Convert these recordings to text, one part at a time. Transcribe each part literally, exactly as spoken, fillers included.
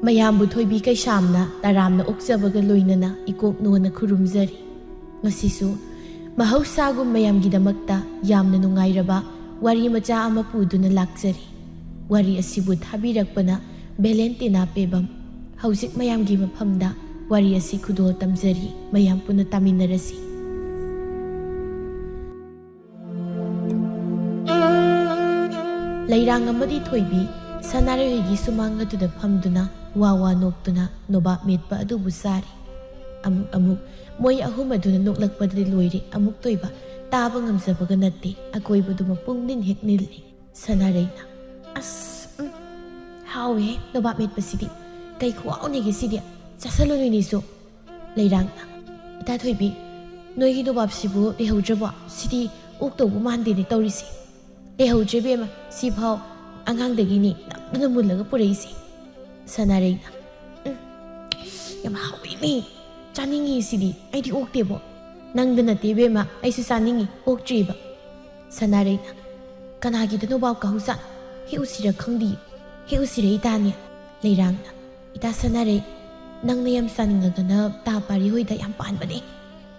ꯃꯌꯥꯝꯕꯨ ꯊꯣꯏꯕꯤ ꯀꯩꯁꯥꯝꯅ ꯇꯔꯥꯝꯅ ꯑꯣꯛꯆꯕꯒ ꯂꯣꯏꯅꯅ ꯏꯀꯣꯛ ꯅꯣꯟꯅ ꯈꯨꯔꯨꯝꯖꯔꯤ꯫ ꯉꯁꯤꯁꯨ ꯃꯍꯧꯁꯥꯒꯨꯝ ꯃꯌꯥꯝꯒꯤꯗꯃꯛꯇ ꯌꯥꯝꯅ ꯅꯨꯡꯉꯥꯏꯔꯕ ꯋꯥꯔꯤ ꯃꯆꯥ ꯑꯃ ꯄꯨꯗꯨꯅ ꯂꯥꯛꯆꯔꯤ꯫ ꯋꯥꯔꯤ ꯑꯁꯤꯕꯨ ꯊꯥꯕꯤꯔꯛꯄꯅ ꯚꯦꯂꯦꯟꯇꯤꯅꯥ ꯄꯦꯕꯝ꯫ ꯍꯧꯖꯤꯛ ꯃꯌꯥꯝꯒꯤ ꯃꯐꯝꯗ ꯋꯥꯔꯤ ꯑꯁꯤ ꯈꯨꯗꯣꯜ ꯇꯝꯖꯔꯤ꯫ ꯃꯌꯥꯝ ꯄꯨꯟꯅ ꯇꯥꯃꯤꯟꯅꯔꯁꯤ꯫ ꯂꯩꯔꯥꯡ ꯑꯃꯗꯤ ꯊꯣꯏꯕꯤ ꯁꯅꯥꯔꯩꯒꯤ ꯁꯨꯃꯥꯡ ꯑꯗꯨꯗ ꯐꯝꯗꯨꯅ ꯋꯥ ꯋꯥ ꯅꯣꯛꯇꯨꯅ ꯅꯣꯕꯥꯞ ꯃꯦꯠꯄ ꯑꯗꯨꯕꯨ ꯆꯥꯔꯤ꯫ ꯑꯃꯨꯛ ꯑꯃꯨꯛ ꯃꯣꯏ ꯑꯍꯨꯝ ꯑꯗꯨꯅ ꯅꯣꯛꯂꯛꯄꯗꯗꯤ ꯂꯣꯏꯔꯦ, ꯑꯃꯨꯛ ꯊꯣꯏꯕ ꯇꯥꯕ ꯉꯝꯖꯕꯒ ꯅꯠꯇꯦ꯫ ꯑꯀꯣꯏꯕꯗꯨ ꯃꯄꯨꯡ ꯅꯤꯜ ꯍꯦꯛ ꯅꯤꯜꯂꯤ꯫ ꯁꯅꯥꯔꯩꯅ, "ꯑꯁ, ꯎꯝ, ꯍꯥꯎꯋꯦꯍꯦ ꯅꯣꯕꯥꯞ ꯃꯦꯠꯄꯁꯤꯗꯤ꯫ ꯀꯩ ꯈꯨꯍꯥꯎꯅꯦꯒꯦ ꯁꯤꯗꯤ? ꯆꯥꯁꯜꯂꯨ ꯅꯣꯏꯅꯤꯁꯨ꯫" ꯂꯩꯔꯥꯡꯅ, "ꯏꯇꯥ ꯊꯣꯏꯕꯤ, ꯅꯣꯏꯒꯤ ꯅꯣꯕꯥꯞꯁꯤꯕꯨ ꯂꯩꯍꯧꯗ꯭ꯔꯕꯣ? ꯁꯤꯗꯤ ꯑꯣꯛꯇꯧꯕ ꯃꯥꯟꯗꯦꯅꯦ ꯇꯧꯔꯤꯁꯦ꯫" "ꯂꯩꯍꯧꯗ꯭ꯔꯦ ꯏꯕꯦꯝꯃ, ꯁꯤꯐꯥꯎ ꯑꯉꯥꯡꯗꯒꯤꯅꯤ ꯅꯝꯗꯨꯅ ꯃꯨꯜꯂꯒ ꯄꯨꯔꯛꯏꯁꯦ꯫" ꯁꯅꯥꯔꯩꯅ, "ꯎꯝ, ꯌꯥꯝ ꯍꯥꯎꯋꯤꯅꯦ, ꯆꯥꯅꯤꯡꯉꯤ ꯁꯤꯗꯤ, ꯑꯩꯗꯤ ꯑꯣꯛꯇꯦꯕꯣ꯫" "ꯅꯪꯗ ꯅꯠꯇꯦ ꯏꯕꯦꯝꯃ, ꯑꯩꯁꯨ ꯆꯥꯅꯤꯡꯉꯤ, ꯑꯣꯛꯇ꯭ꯔꯤꯕ꯫" ꯁꯅꯥꯔꯩꯅ, "ꯀꯅꯥꯒꯤꯗ ꯅꯣꯕꯥꯞ ꯀꯥꯍꯧꯖꯥꯠꯅꯣ? ꯍꯦꯛꯎꯁꯤꯔ ꯈꯪꯗꯤꯌꯦ, ꯍꯦꯛꯎꯁꯤꯔ ꯏꯇꯥꯅꯤ꯫" ꯂꯩꯔꯥꯡꯅ, "ꯏꯇꯥ ꯁꯅꯥꯔꯩ, ꯅꯪꯅ ꯌꯥꯝ ꯆꯥꯅꯤꯡꯉꯒꯅ ꯇꯥ ꯄꯥꯔꯤ ꯍꯣꯏꯗ ꯌꯥꯝ ꯄꯥꯟꯕꯅꯦ,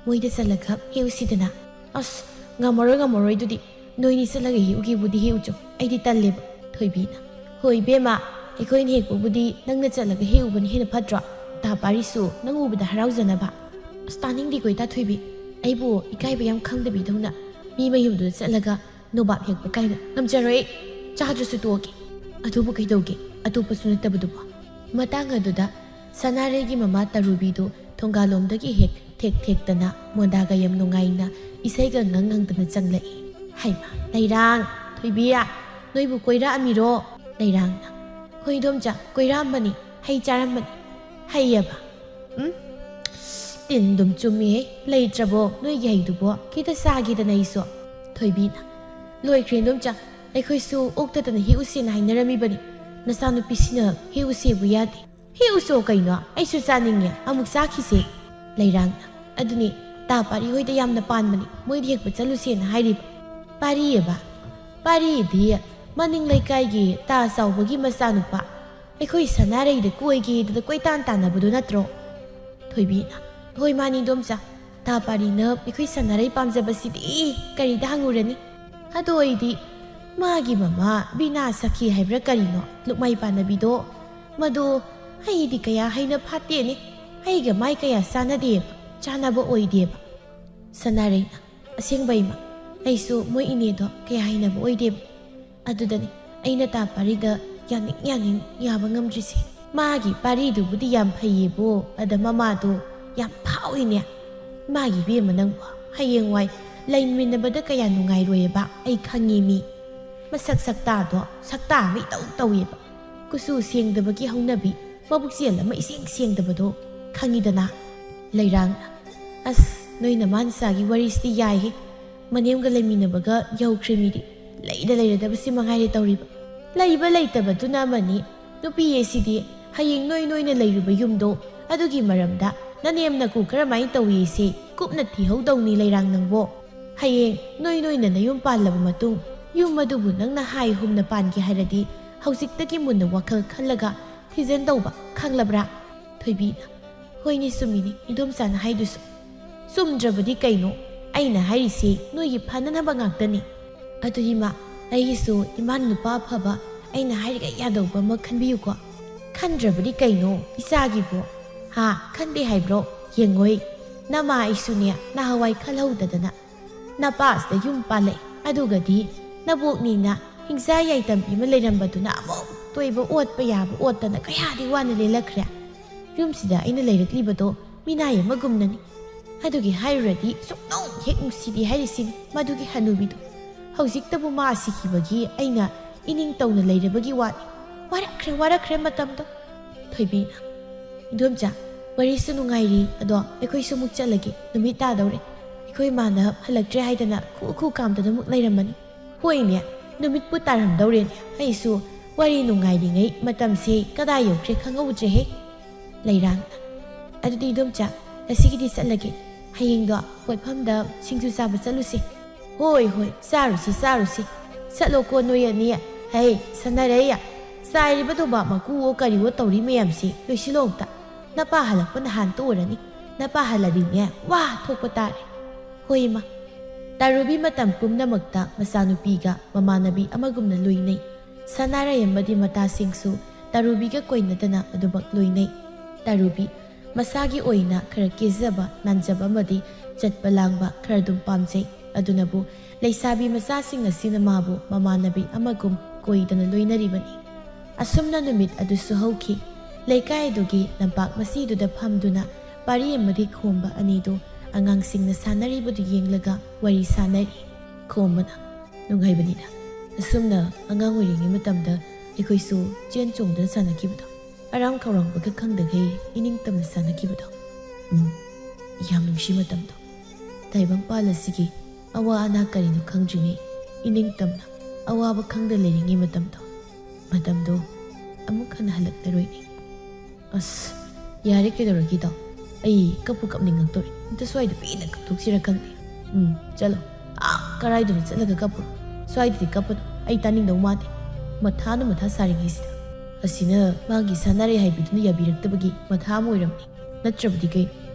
ꯃꯣꯏꯗ ꯆꯠꯂꯒ ꯍꯦꯛꯎꯁꯤꯗꯅ꯫" "ꯑꯁ, ꯉꯝꯃꯔꯣꯏ, ꯉꯝꯃꯔꯣꯏ, ꯑꯗꯨꯗꯤ ꯅꯣꯏꯅꯤ ꯆꯠꯂꯒ ꯍꯦꯛꯎꯒꯦꯕꯨꯗꯤ ꯍꯦꯛꯎꯆꯣ, ꯑꯩꯗꯤ ꯇꯜꯂꯦꯕ꯫" ꯊꯣꯏꯕꯤꯅ, "ꯍꯣꯏ ꯏꯕꯦꯝꯃ, ꯑꯩꯈꯣꯏꯅ ꯍꯦꯛꯄꯕꯨꯗꯤ ꯅꯪꯅ ꯆꯠꯂꯒ ꯍꯦꯛꯎꯕꯅ ꯍꯦꯟꯅ ꯐꯠꯇ꯭ꯔꯣ? ꯇꯥ ꯄꯥꯔꯤꯁꯨ ꯅꯪ ꯎꯕꯗ ꯍꯔꯥꯎꯖꯅꯕ꯫" "ꯑꯁ, ꯇꯥꯅꯤꯡꯗꯦꯀꯣ ꯏꯇꯥ ꯊꯣꯏꯕꯤ, ꯑꯩꯕꯨ ꯏꯀꯥꯏꯕ ꯌꯥꯝ ꯈꯪꯗꯕꯤꯗꯧꯅ ꯃꯤ ꯃꯌꯨꯝꯗꯨꯗ ꯆꯠꯂꯒ ꯅꯣꯕꯥꯞ ꯍꯦꯛꯄ ꯀꯥꯏꯅ ꯉꯝꯖꯔꯣꯏ꯫ ꯆꯥꯗ꯭ꯔꯁꯨ ꯇꯣꯛꯑꯒꯦ꯫ ꯑꯗꯨꯕꯨ ꯀꯩꯗꯧꯒꯦ, ꯑꯇꯣꯞꯄꯁꯨ ꯅꯠꯇꯕꯗꯨꯕꯨ?" ꯃꯇꯥꯡ ꯑꯗꯨꯗ ꯁꯅꯥꯔꯩꯒꯤ ꯃꯃꯥ ꯇꯔꯨꯕꯤꯗꯨ ꯊꯣꯡꯒꯥꯜꯂꯣꯝꯗꯒꯤ ꯍꯦꯛ ꯊꯦꯛ ꯊꯦꯛꯇꯅ ꯃꯣꯟꯗꯥꯒ ꯌꯥꯝ ꯅꯨꯡꯉꯥꯏꯅ ꯏꯁꯩꯒ ꯉꯪ ꯉꯪꯗꯅ ꯆꯪꯂꯛꯏ꯫ "ꯍꯩꯃꯥ, ꯂꯩꯔꯥꯡ, ꯊꯣꯏꯕꯤ, ꯅꯣꯏꯕꯨ ꯀꯣꯏꯔꯛꯑꯝꯃꯤꯔꯣ?" ꯂꯩꯔꯥꯡꯅ, "ꯍꯣꯏ ꯏꯗꯣꯝꯆꯥ, ꯀꯣꯏꯔꯛꯑꯝꯕꯅꯤ, ꯍꯩ ꯆꯥꯔꯝꯕꯅꯤ꯫" "ꯍꯩꯌꯦꯕ?" "ꯎꯝ, ꯇꯤꯟꯗꯨꯝ ꯆꯨꯝꯃꯤꯍꯦ, ꯂꯩꯇ꯭ꯔꯕꯣ ꯅꯣꯏꯒꯤ ꯍꯩꯗꯨꯕꯣ? ꯈꯤꯇ ꯆꯥꯒꯦꯗꯅ ꯑꯩꯁꯨ꯫" ꯊꯣꯏꯕꯤꯅ, "ꯂꯣꯏꯈ꯭ꯔꯦ ꯏꯗꯣꯝꯆꯥ, ꯑꯩꯈꯣꯏꯁꯨ ꯑꯣꯛꯇꯗꯅ ꯍꯦꯛꯎꯁꯦꯅ ꯍꯥꯏꯅꯔꯝꯃꯤꯕꯅꯤ꯫ ꯅꯆꯥꯅꯨꯄꯤꯁꯤꯅ ꯍꯦꯛꯎꯁꯦꯕꯨ ꯌꯥꯗꯦ꯫" "ꯍꯦꯛꯎꯆꯣ ꯀꯩꯅꯣ, ꯑꯩꯁꯨ ꯆꯥꯅꯤꯡꯉꯦ, ꯑꯃꯨꯛ ꯆꯥꯈꯤꯁꯦ꯫" ꯂꯩꯔꯥꯡꯅ, "ꯑꯗꯨꯅꯤ, ꯇꯥ ꯄꯥꯔꯤ ꯍꯣꯏꯗ ꯌꯥꯝꯅ ꯄꯥꯟꯕꯅꯤ, ꯃꯣꯏꯗ ꯍꯦꯛꯄ ꯆꯠꯂꯨꯁꯦꯅ ꯍꯥꯏꯔꯤꯕ꯫" "ꯄꯥꯔꯤꯑꯕ?" "ꯄꯥꯔꯤꯗꯤ ꯃꯅꯤꯡ ꯂꯩꯀꯥꯏꯒꯤ ꯇꯥ ꯆꯥꯎꯕꯒꯤ ꯃꯆꯥꯅꯨꯄꯥ, ꯑꯩꯈꯣꯏ ꯁꯅꯥꯔꯩꯗ ꯀꯣꯏꯒꯦꯗꯅ ꯀꯣꯏꯇꯥꯟ ꯇꯥꯟꯅꯕꯗꯨ ꯅꯠꯇ꯭ꯔꯣ? ꯊꯣꯏꯕꯤꯅ, ꯍꯣꯏ ꯃꯥꯅꯤ ꯏꯗꯣꯝꯆꯥ, ꯇꯥ ꯄꯥꯔꯤꯅ ꯑꯩꯈꯣꯏ ꯁꯅꯥꯔꯩ ꯄꯥꯝꯖꯕꯁꯤꯗꯤ ꯀꯔꯤꯗ ꯍꯪꯉꯨꯔꯅꯤ? ꯑꯗꯨ ꯑꯣꯏꯗꯤ ꯃꯥꯒꯤ ꯃꯃꯥ ꯕꯤꯅꯥ ꯁꯈꯤ ꯍꯥꯏꯕ꯭ꯔꯥ ꯀꯔꯤꯅꯣ, ꯂꯨꯛꯃꯥꯏ ꯄꯥꯟꯅꯕꯤꯗꯣ, ꯃꯗꯨ ꯑꯩꯗꯤ ꯀꯌꯥ ꯍꯩꯅ ꯐꯥꯠꯇꯦꯅꯦ꯫ ꯑꯩꯒ ꯃꯥꯏ ꯀꯌꯥ ꯆꯥꯟꯅꯗꯦꯕ, ꯆꯥꯟꯅꯕ ꯑꯣꯏꯗꯦꯕ꯫ ꯁꯅꯥꯔꯩꯅ, ꯑꯁꯦꯡꯕꯩꯃ, ꯑꯩꯁꯨ ꯃꯣꯏ ꯏꯅꯦꯗꯣ ꯀꯌꯥ ꯍꯩꯅꯕ ꯑꯣꯏꯗꯦꯕ꯫ ꯑꯗꯨꯗꯅꯤ ꯑꯩꯅ ꯇꯥ ꯄꯥꯔꯤꯗ ꯌꯥꯅꯤꯡ ꯌꯥꯅꯤꯡ ꯌꯥꯕ ꯉꯝꯗ꯭ꯔꯤꯁꯦ꯫ ꯃꯥꯒꯤ ꯄꯥꯔꯤꯗꯨꯕꯨꯗꯤ ꯌꯥꯝ ꯐꯩꯌꯦꯕꯣ, ꯑꯗ ꯃꯃꯥꯗꯣ ꯌꯥꯝ ꯐꯥꯎꯏꯅꯦ꯫ ꯃꯥꯒꯤ ꯏꯕꯦꯝꯃ ꯅꯪꯕꯨ ꯍꯌꯦꯡꯋꯥꯏ ꯂꯩꯃꯤꯟꯅꯕꯗ ꯀꯌꯥ ꯅꯨꯡꯉꯥꯏꯔꯣꯏꯌꯦꯕ, ꯑꯩ ꯈꯪꯉꯤ ꯃꯤ꯫ ꯃꯁꯛ ꯁꯛꯇꯥꯗꯣ ꯁꯛꯇꯥ ꯑꯃ ꯏꯇꯧ ꯇꯧꯏꯕ꯫ ꯀꯨꯆꯨ ꯁꯦꯡꯗꯕꯒꯤ ꯍꯧꯅꯕꯤ, ꯃꯕꯨꯛꯆꯦꯜ ꯑꯃ ꯏꯁꯦꯡ ꯁꯦꯡꯗꯕꯗꯣ ꯈꯪꯉꯤꯗꯅ꯫ ꯂꯩꯔꯥꯡꯅ, ꯑꯁ, ꯅꯣꯏ ꯅꯃꯥ ꯅꯆꯥꯒꯤ ꯋꯥꯔꯤꯁꯤꯗꯤ ꯌꯥꯏꯍꯦ꯫ ꯃꯅꯦꯝꯒ ꯂꯩꯃꯤꯟꯅꯕꯒ ꯌꯧꯈ꯭ꯔꯦ ꯃꯤꯗꯤ꯫ ꯂꯩꯗ ꯂꯩꯔꯗꯕꯁꯤ ꯃꯉꯥꯏꯔꯦ ꯇꯧꯔꯤꯕ꯫ ꯂꯩꯕ ꯂꯩꯇꯕꯗꯨꯅ ꯑꯃꯅꯤ, ꯅꯨꯄꯤ ꯑꯁꯤꯗꯤ ꯍꯌꯦꯡ ꯅꯣꯏ ꯅꯣꯏꯅ ꯂꯩꯔꯨꯕ ꯌꯨꯝꯗꯣ, ꯑꯗꯨꯒꯤ ꯃꯔꯝꯗ ꯅꯅꯦꯝ ꯅꯀꯨ ꯀꯔꯝꯍꯥꯏꯅ ꯇꯧꯏꯁꯦ ꯀꯨꯞꯅ ꯊꯤꯍꯧꯗꯧꯅꯤ ꯂꯩꯔꯥꯡ ꯅꯪꯕꯣ꯫ ꯍꯌꯦꯡ ꯅꯣꯏ ꯅꯣꯏꯅ ꯅꯌꯨꯝ ꯄꯥꯜꯂꯕ ꯃꯇꯨꯡ, ꯌꯨꯝ ꯑꯗꯨꯕꯨ ꯅꯪꯅ ꯍꯥꯏ ꯍꯨꯝꯅ ꯄꯥꯟꯒꯦ ꯍꯥꯏꯔꯗꯤ ꯍꯧꯖꯤꯛꯇꯒꯤ ꯃꯨꯟꯅ ꯋꯥꯈꯜ ꯈꯜꯂꯒ ꯊꯤꯖꯤꯟꯗꯧꯕ ꯈꯪꯂꯕ꯭ꯔꯥ? ꯊꯣꯏꯕꯤꯅ, ꯍꯣꯏꯅꯦ ꯆꯨꯝꯃꯤꯅꯦ ꯏꯗꯣꯝꯆꯥꯅ ꯍꯥꯏꯗꯨꯁꯨ꯫ ꯆꯨꯝꯗ꯭ꯔꯕꯗꯤ ꯀꯩꯅꯣ? ꯑꯩꯅ ꯍꯥꯏꯔꯤꯁꯦ ꯅꯣꯏꯒꯤ ꯐꯅꯅꯕ ꯉꯥꯛꯇꯅꯤ꯫ ꯑꯗꯨꯗꯤ ꯃꯥ, ꯑꯩꯒꯤꯁꯨ ꯏꯃꯥ ꯅꯨꯄꯥ ꯑꯐꯕ ꯑꯩꯅ ꯍꯥꯏꯔꯤꯒꯩ ꯌꯥꯗꯧꯕ ꯑꯃ ꯈꯟꯕꯤꯌꯨꯀꯣ꯫ ꯈꯟꯗ꯭ꯔꯕꯗꯤ ꯀꯩꯅꯣ ꯏꯆꯥꯒꯤꯕꯣ? ꯍꯥ, ꯈꯟꯗꯦ ꯍꯥꯏꯕ꯭ꯔꯣ? ꯌꯦꯡꯉꯣꯏ, ꯅꯃꯥ ꯑꯩꯁꯨꯅꯦ ꯅꯍꯥꯟꯋꯥꯏ ꯈꯜꯍꯧꯗꯗꯅ ꯅꯄꯥꯁꯤꯗ ꯌꯨꯝ ꯄꯥꯜꯂꯛꯑꯦ꯫ ꯑꯗꯨꯒꯗꯤ ꯅꯕꯣꯛꯅꯤꯅ ꯍꯤꯡꯆꯥ ꯌꯥꯏꯇꯝꯕꯤ ꯑꯃ ꯂꯩꯔꯝꯕꯗꯨꯅ ꯑꯃꯨꯛ ꯇꯣꯏꯕ ꯑꯣꯠꯄ ꯌꯥꯕ ꯑꯣꯠꯇꯅ ꯀꯌꯥꯗꯤ ꯋꯥꯅ ꯂꯦꯜꯂꯛꯈ꯭ꯔꯦ꯫ ꯌꯨꯝꯁꯤꯗ ꯑꯩꯅ ꯂꯩꯔꯛꯂꯤꯕꯗꯣ ꯃꯤꯅꯥꯏ ꯑꯃꯒꯨꯝꯅꯅꯤ꯫ ꯑꯗꯨꯒꯤ ꯍꯥꯏꯔꯨꯔꯗꯤ ꯁꯨꯛꯅꯨꯡ ꯍꯦꯛ ꯅꯨꯡꯁꯤꯗꯦ ꯍꯥꯏꯔꯤꯁꯤꯅꯤ ꯃꯗꯨꯒꯤ ꯍꯅꯨꯕꯤꯗꯣ꯫ ꯍꯧꯖꯤꯛꯇꯕꯨ ꯃꯥ ꯁꯤꯈꯤꯕꯒꯤ ꯑꯩꯅ ꯏꯅꯤꯡ ꯇꯧꯅ ꯂꯩꯔꯕꯒꯤ ꯋꯥꯅꯤ꯫ ꯋꯥꯔꯛꯈ꯭ꯔꯦ, ꯋꯥꯔꯛꯈ꯭ꯔꯦ ꯃꯇꯝꯗꯣ꯫ ꯊꯣꯏꯕꯤꯅ, ꯏꯗꯣꯝꯆꯥ, ꯋꯥꯔꯤꯁꯨ ꯅꯨꯡꯉꯥꯏꯔꯤ, ꯑꯗꯣ ꯑꯩꯈꯣꯏꯁꯨ ꯑꯃꯨꯛ ꯆꯠꯂꯒꯦ, ꯅꯨꯃꯤꯠ ꯇꯥꯗꯧꯔꯦ꯫ ꯑꯩꯈꯣꯏ ꯃꯥꯅ ꯍꯜꯂꯛꯇ꯭ꯔꯦ ꯍꯥꯏꯗꯅ ꯈꯨ ꯈꯨ ꯀꯥꯝꯗꯅ ꯑꯃꯨꯛ ꯂꯩꯔꯝꯃꯅꯤ꯫ ꯍꯣꯏꯅꯦ, ꯅꯨꯃꯤꯠꯄꯨ ꯇꯥꯔꯝꯗꯧꯔꯦꯅꯦ꯫ ꯑꯩꯁꯨ ꯋꯥꯔꯤ ꯅꯨꯡꯉꯥꯏꯔꯤꯉꯩ ꯃꯇꯝꯁꯦ ꯀꯗꯥꯏ ꯌꯧꯈ꯭ꯔꯦ ꯈꯪꯍꯧꯗ꯭ꯔꯦꯍꯦ꯫ ꯂꯩꯔꯥꯡꯅ, ꯑꯗꯨꯗꯤ ꯏꯗꯣꯝꯆꯥ, ꯉꯁꯤꯒꯤꯗꯤ ꯆꯠꯂꯒꯦ꯫ ꯍꯌꯦꯡꯗꯣ ꯄꯣꯠꯐꯝꯗ ꯁꯤꯡꯖꯨ ꯆꯥꯕ ꯆꯠꯂꯨꯁꯦ꯫ ꯍꯣꯏ, ꯍꯣꯏ, ꯆꯥꯔꯨꯁꯤ, ꯆꯥꯔꯨꯁꯤ꯫ ꯆꯠꯂꯣꯀꯣ ꯅꯣꯏ ꯑꯅꯤ꯫ ꯍꯩ, ꯁꯥꯟꯅꯔꯩ, ꯆꯥꯏꯔꯤꯕ ꯅꯣꯕꯥꯞ ꯃꯀꯨꯋꯣ ꯀꯔꯤꯋꯣ ꯇꯧꯔꯤ ꯃꯌꯥꯝꯁꯤ ꯂꯣꯏꯁꯤꯜꯂꯣ ꯑꯝꯇ꯫ ꯅꯄꯥ ꯍꯜꯂꯛꯄ ꯅꯍꯥꯟꯇ ꯑꯣꯏꯔꯅꯤ꯫ ꯅꯄꯥ ꯍꯜꯂꯗꯤꯅꯦ, ꯋꯥ ꯊꯣꯛꯄ ꯇꯥꯔꯦ꯫ ꯍꯣꯏ, ꯏꯃꯥ꯫ ꯇꯥꯔꯨꯕꯤ ꯃꯇꯝ ꯄꯨꯝꯅꯃꯛꯇ ꯃꯆꯥꯅꯨꯄꯤꯒ ꯃꯃꯥꯟꯅꯕꯤ ꯑꯃꯒꯨꯝꯅ ꯂꯣꯏꯅꯩ꯫ ꯁꯅꯥꯔꯩ ꯑꯃꯗꯤ ꯃꯇꯥꯁꯤꯡꯁꯨ ꯇꯥꯔꯨꯕꯤꯒ ꯀꯣꯏꯅꯗꯅ ꯑꯗꯨꯃꯛ ꯂꯣꯏꯅꯩ꯫ ꯇꯥꯔꯨꯕꯤ ꯃꯁꯥꯒꯤ ꯑꯣꯏꯅ ꯈꯔ ꯀꯦꯖꯕ, ꯅꯥꯟꯖꯕ ꯑꯃꯗꯤ ꯆꯠꯄ ꯂꯥꯡꯕ ꯈꯔ ꯑꯗꯨꯝ ꯄꯥꯝꯖꯩ꯫ ꯑꯗꯨꯅꯕꯨ ꯂꯩꯁꯥꯕꯤ ꯃꯆꯥꯁꯤꯡ ꯑꯁꯤꯅ ꯃꯥꯕꯨ ꯃꯃꯥꯟꯅꯕꯤ ꯑꯃꯒꯨꯝ ꯀꯣꯏꯗꯅ ꯂꯣꯏꯅꯔꯤꯕꯅꯤ꯫ ꯑꯁꯨꯝꯅ ꯅꯨꯃꯤꯠ ꯑꯗꯨꯁꯨ ꯍꯧꯈꯤ꯫ ꯂꯩꯀꯥꯏ ꯑꯗꯨꯒꯤ ꯂꯝꯄꯥꯛ ꯃꯁꯤꯗꯨꯗ ꯐꯝꯗꯨꯅ ꯄꯥꯔꯤ ꯑꯃꯗꯤ ꯈꯣꯝꯕ ꯑꯅꯤꯗꯨ ꯑꯉꯥꯡꯁꯤꯡꯅ ꯁꯥꯟꯅꯔꯤꯕꯗꯨ ꯌꯦꯡꯂꯒ ꯋꯥꯔꯤ ꯁꯥꯟꯅꯔꯤ꯫ ꯈꯣꯝꯕꯅ, "ꯅꯨꯡꯉꯥꯏꯕꯅꯤꯅ ꯑꯁꯨꯝꯅ ꯑꯉꯥꯡ ꯑꯣꯏꯔꯤꯉꯩ ꯃꯇꯝꯗ ꯑꯩꯈꯣꯏꯁꯨ ꯆꯦꯟ ꯆꯣꯡꯗꯨꯅ ꯁꯥꯟꯅꯈꯤꯕꯗꯣ, ꯑꯔꯥꯝ ꯈꯧꯔꯥꯡꯕꯒ ꯈꯪꯗꯈꯩ ꯏꯅꯤꯡ ꯇꯝꯅ ꯁꯥꯟꯅꯈꯤꯕꯗꯣ꯫ ꯎꯝ, ꯌꯥꯝ ꯅꯨꯡꯁꯤ ꯃꯇꯝꯗꯣ꯫ ꯇꯥꯏꯕꯪꯄꯥꯜ ꯑꯁꯤꯒꯤ ꯑꯋꯥ ꯑꯅꯥ ꯀꯔꯤꯅꯣ ꯈꯪꯗ꯭ꯔꯤꯉꯩ, ꯏꯅꯤꯡ ꯇꯝꯅ ꯑꯋꯥꯕ ꯈꯪꯗ ꯂꯩꯔꯤꯉꯩ ꯃꯇꯝꯗꯣ, ꯃꯇꯝꯗꯣ ꯑꯃꯨꯛ ꯍꯟꯅ ꯍꯜꯂꯛꯂꯔꯣꯏꯅꯦ꯫ ꯑꯁ, ꯌꯥꯔꯦ, ꯀꯩꯗꯧꯔꯒꯦ ꯏꯇꯥꯎ? ꯑꯩ ꯀꯞꯄꯨ ꯀꯞꯅꯤꯡꯉꯛꯇꯧꯔꯦ꯫ ꯑꯝꯇ ꯁ꯭ꯋꯥꯏꯗ ꯄꯦꯟꯅ ꯀꯞꯊꯣꯛꯁꯤꯔ ꯈꯪꯗꯦ꯫ ꯎꯝ, ꯆꯠꯂꯣ꯫ ꯑꯥ, ꯀꯔꯥꯏꯗꯅꯣ ꯆꯠꯂꯒ ꯀꯞꯄꯨꯔꯣ꯫ ꯁ꯭ꯋꯥꯏꯗꯗꯤ ꯀꯞꯄꯅꯨ꯫ ꯑꯩ ꯇꯥꯅꯤꯡꯗꯧ ꯃꯥꯟꯗꯦ꯫ ꯃꯊꯥꯅ ꯃꯊꯥ ꯁꯥꯔꯤꯉꯩꯁꯤꯗ꯫ ꯑꯁꯤꯅ ꯃꯥꯒꯤ ꯁꯥꯟꯅꯔꯦ ꯍꯥꯏꯕꯤꯗꯨꯅ ꯌꯥꯕꯤꯔꯛꯇꯕꯒꯤ ꯃꯊꯥ ꯑꯃ ꯑꯣꯏꯔꯝꯅꯤ꯫ ꯅꯠꯇ꯭ꯔꯕꯗꯤ ꯀꯩꯅꯣ?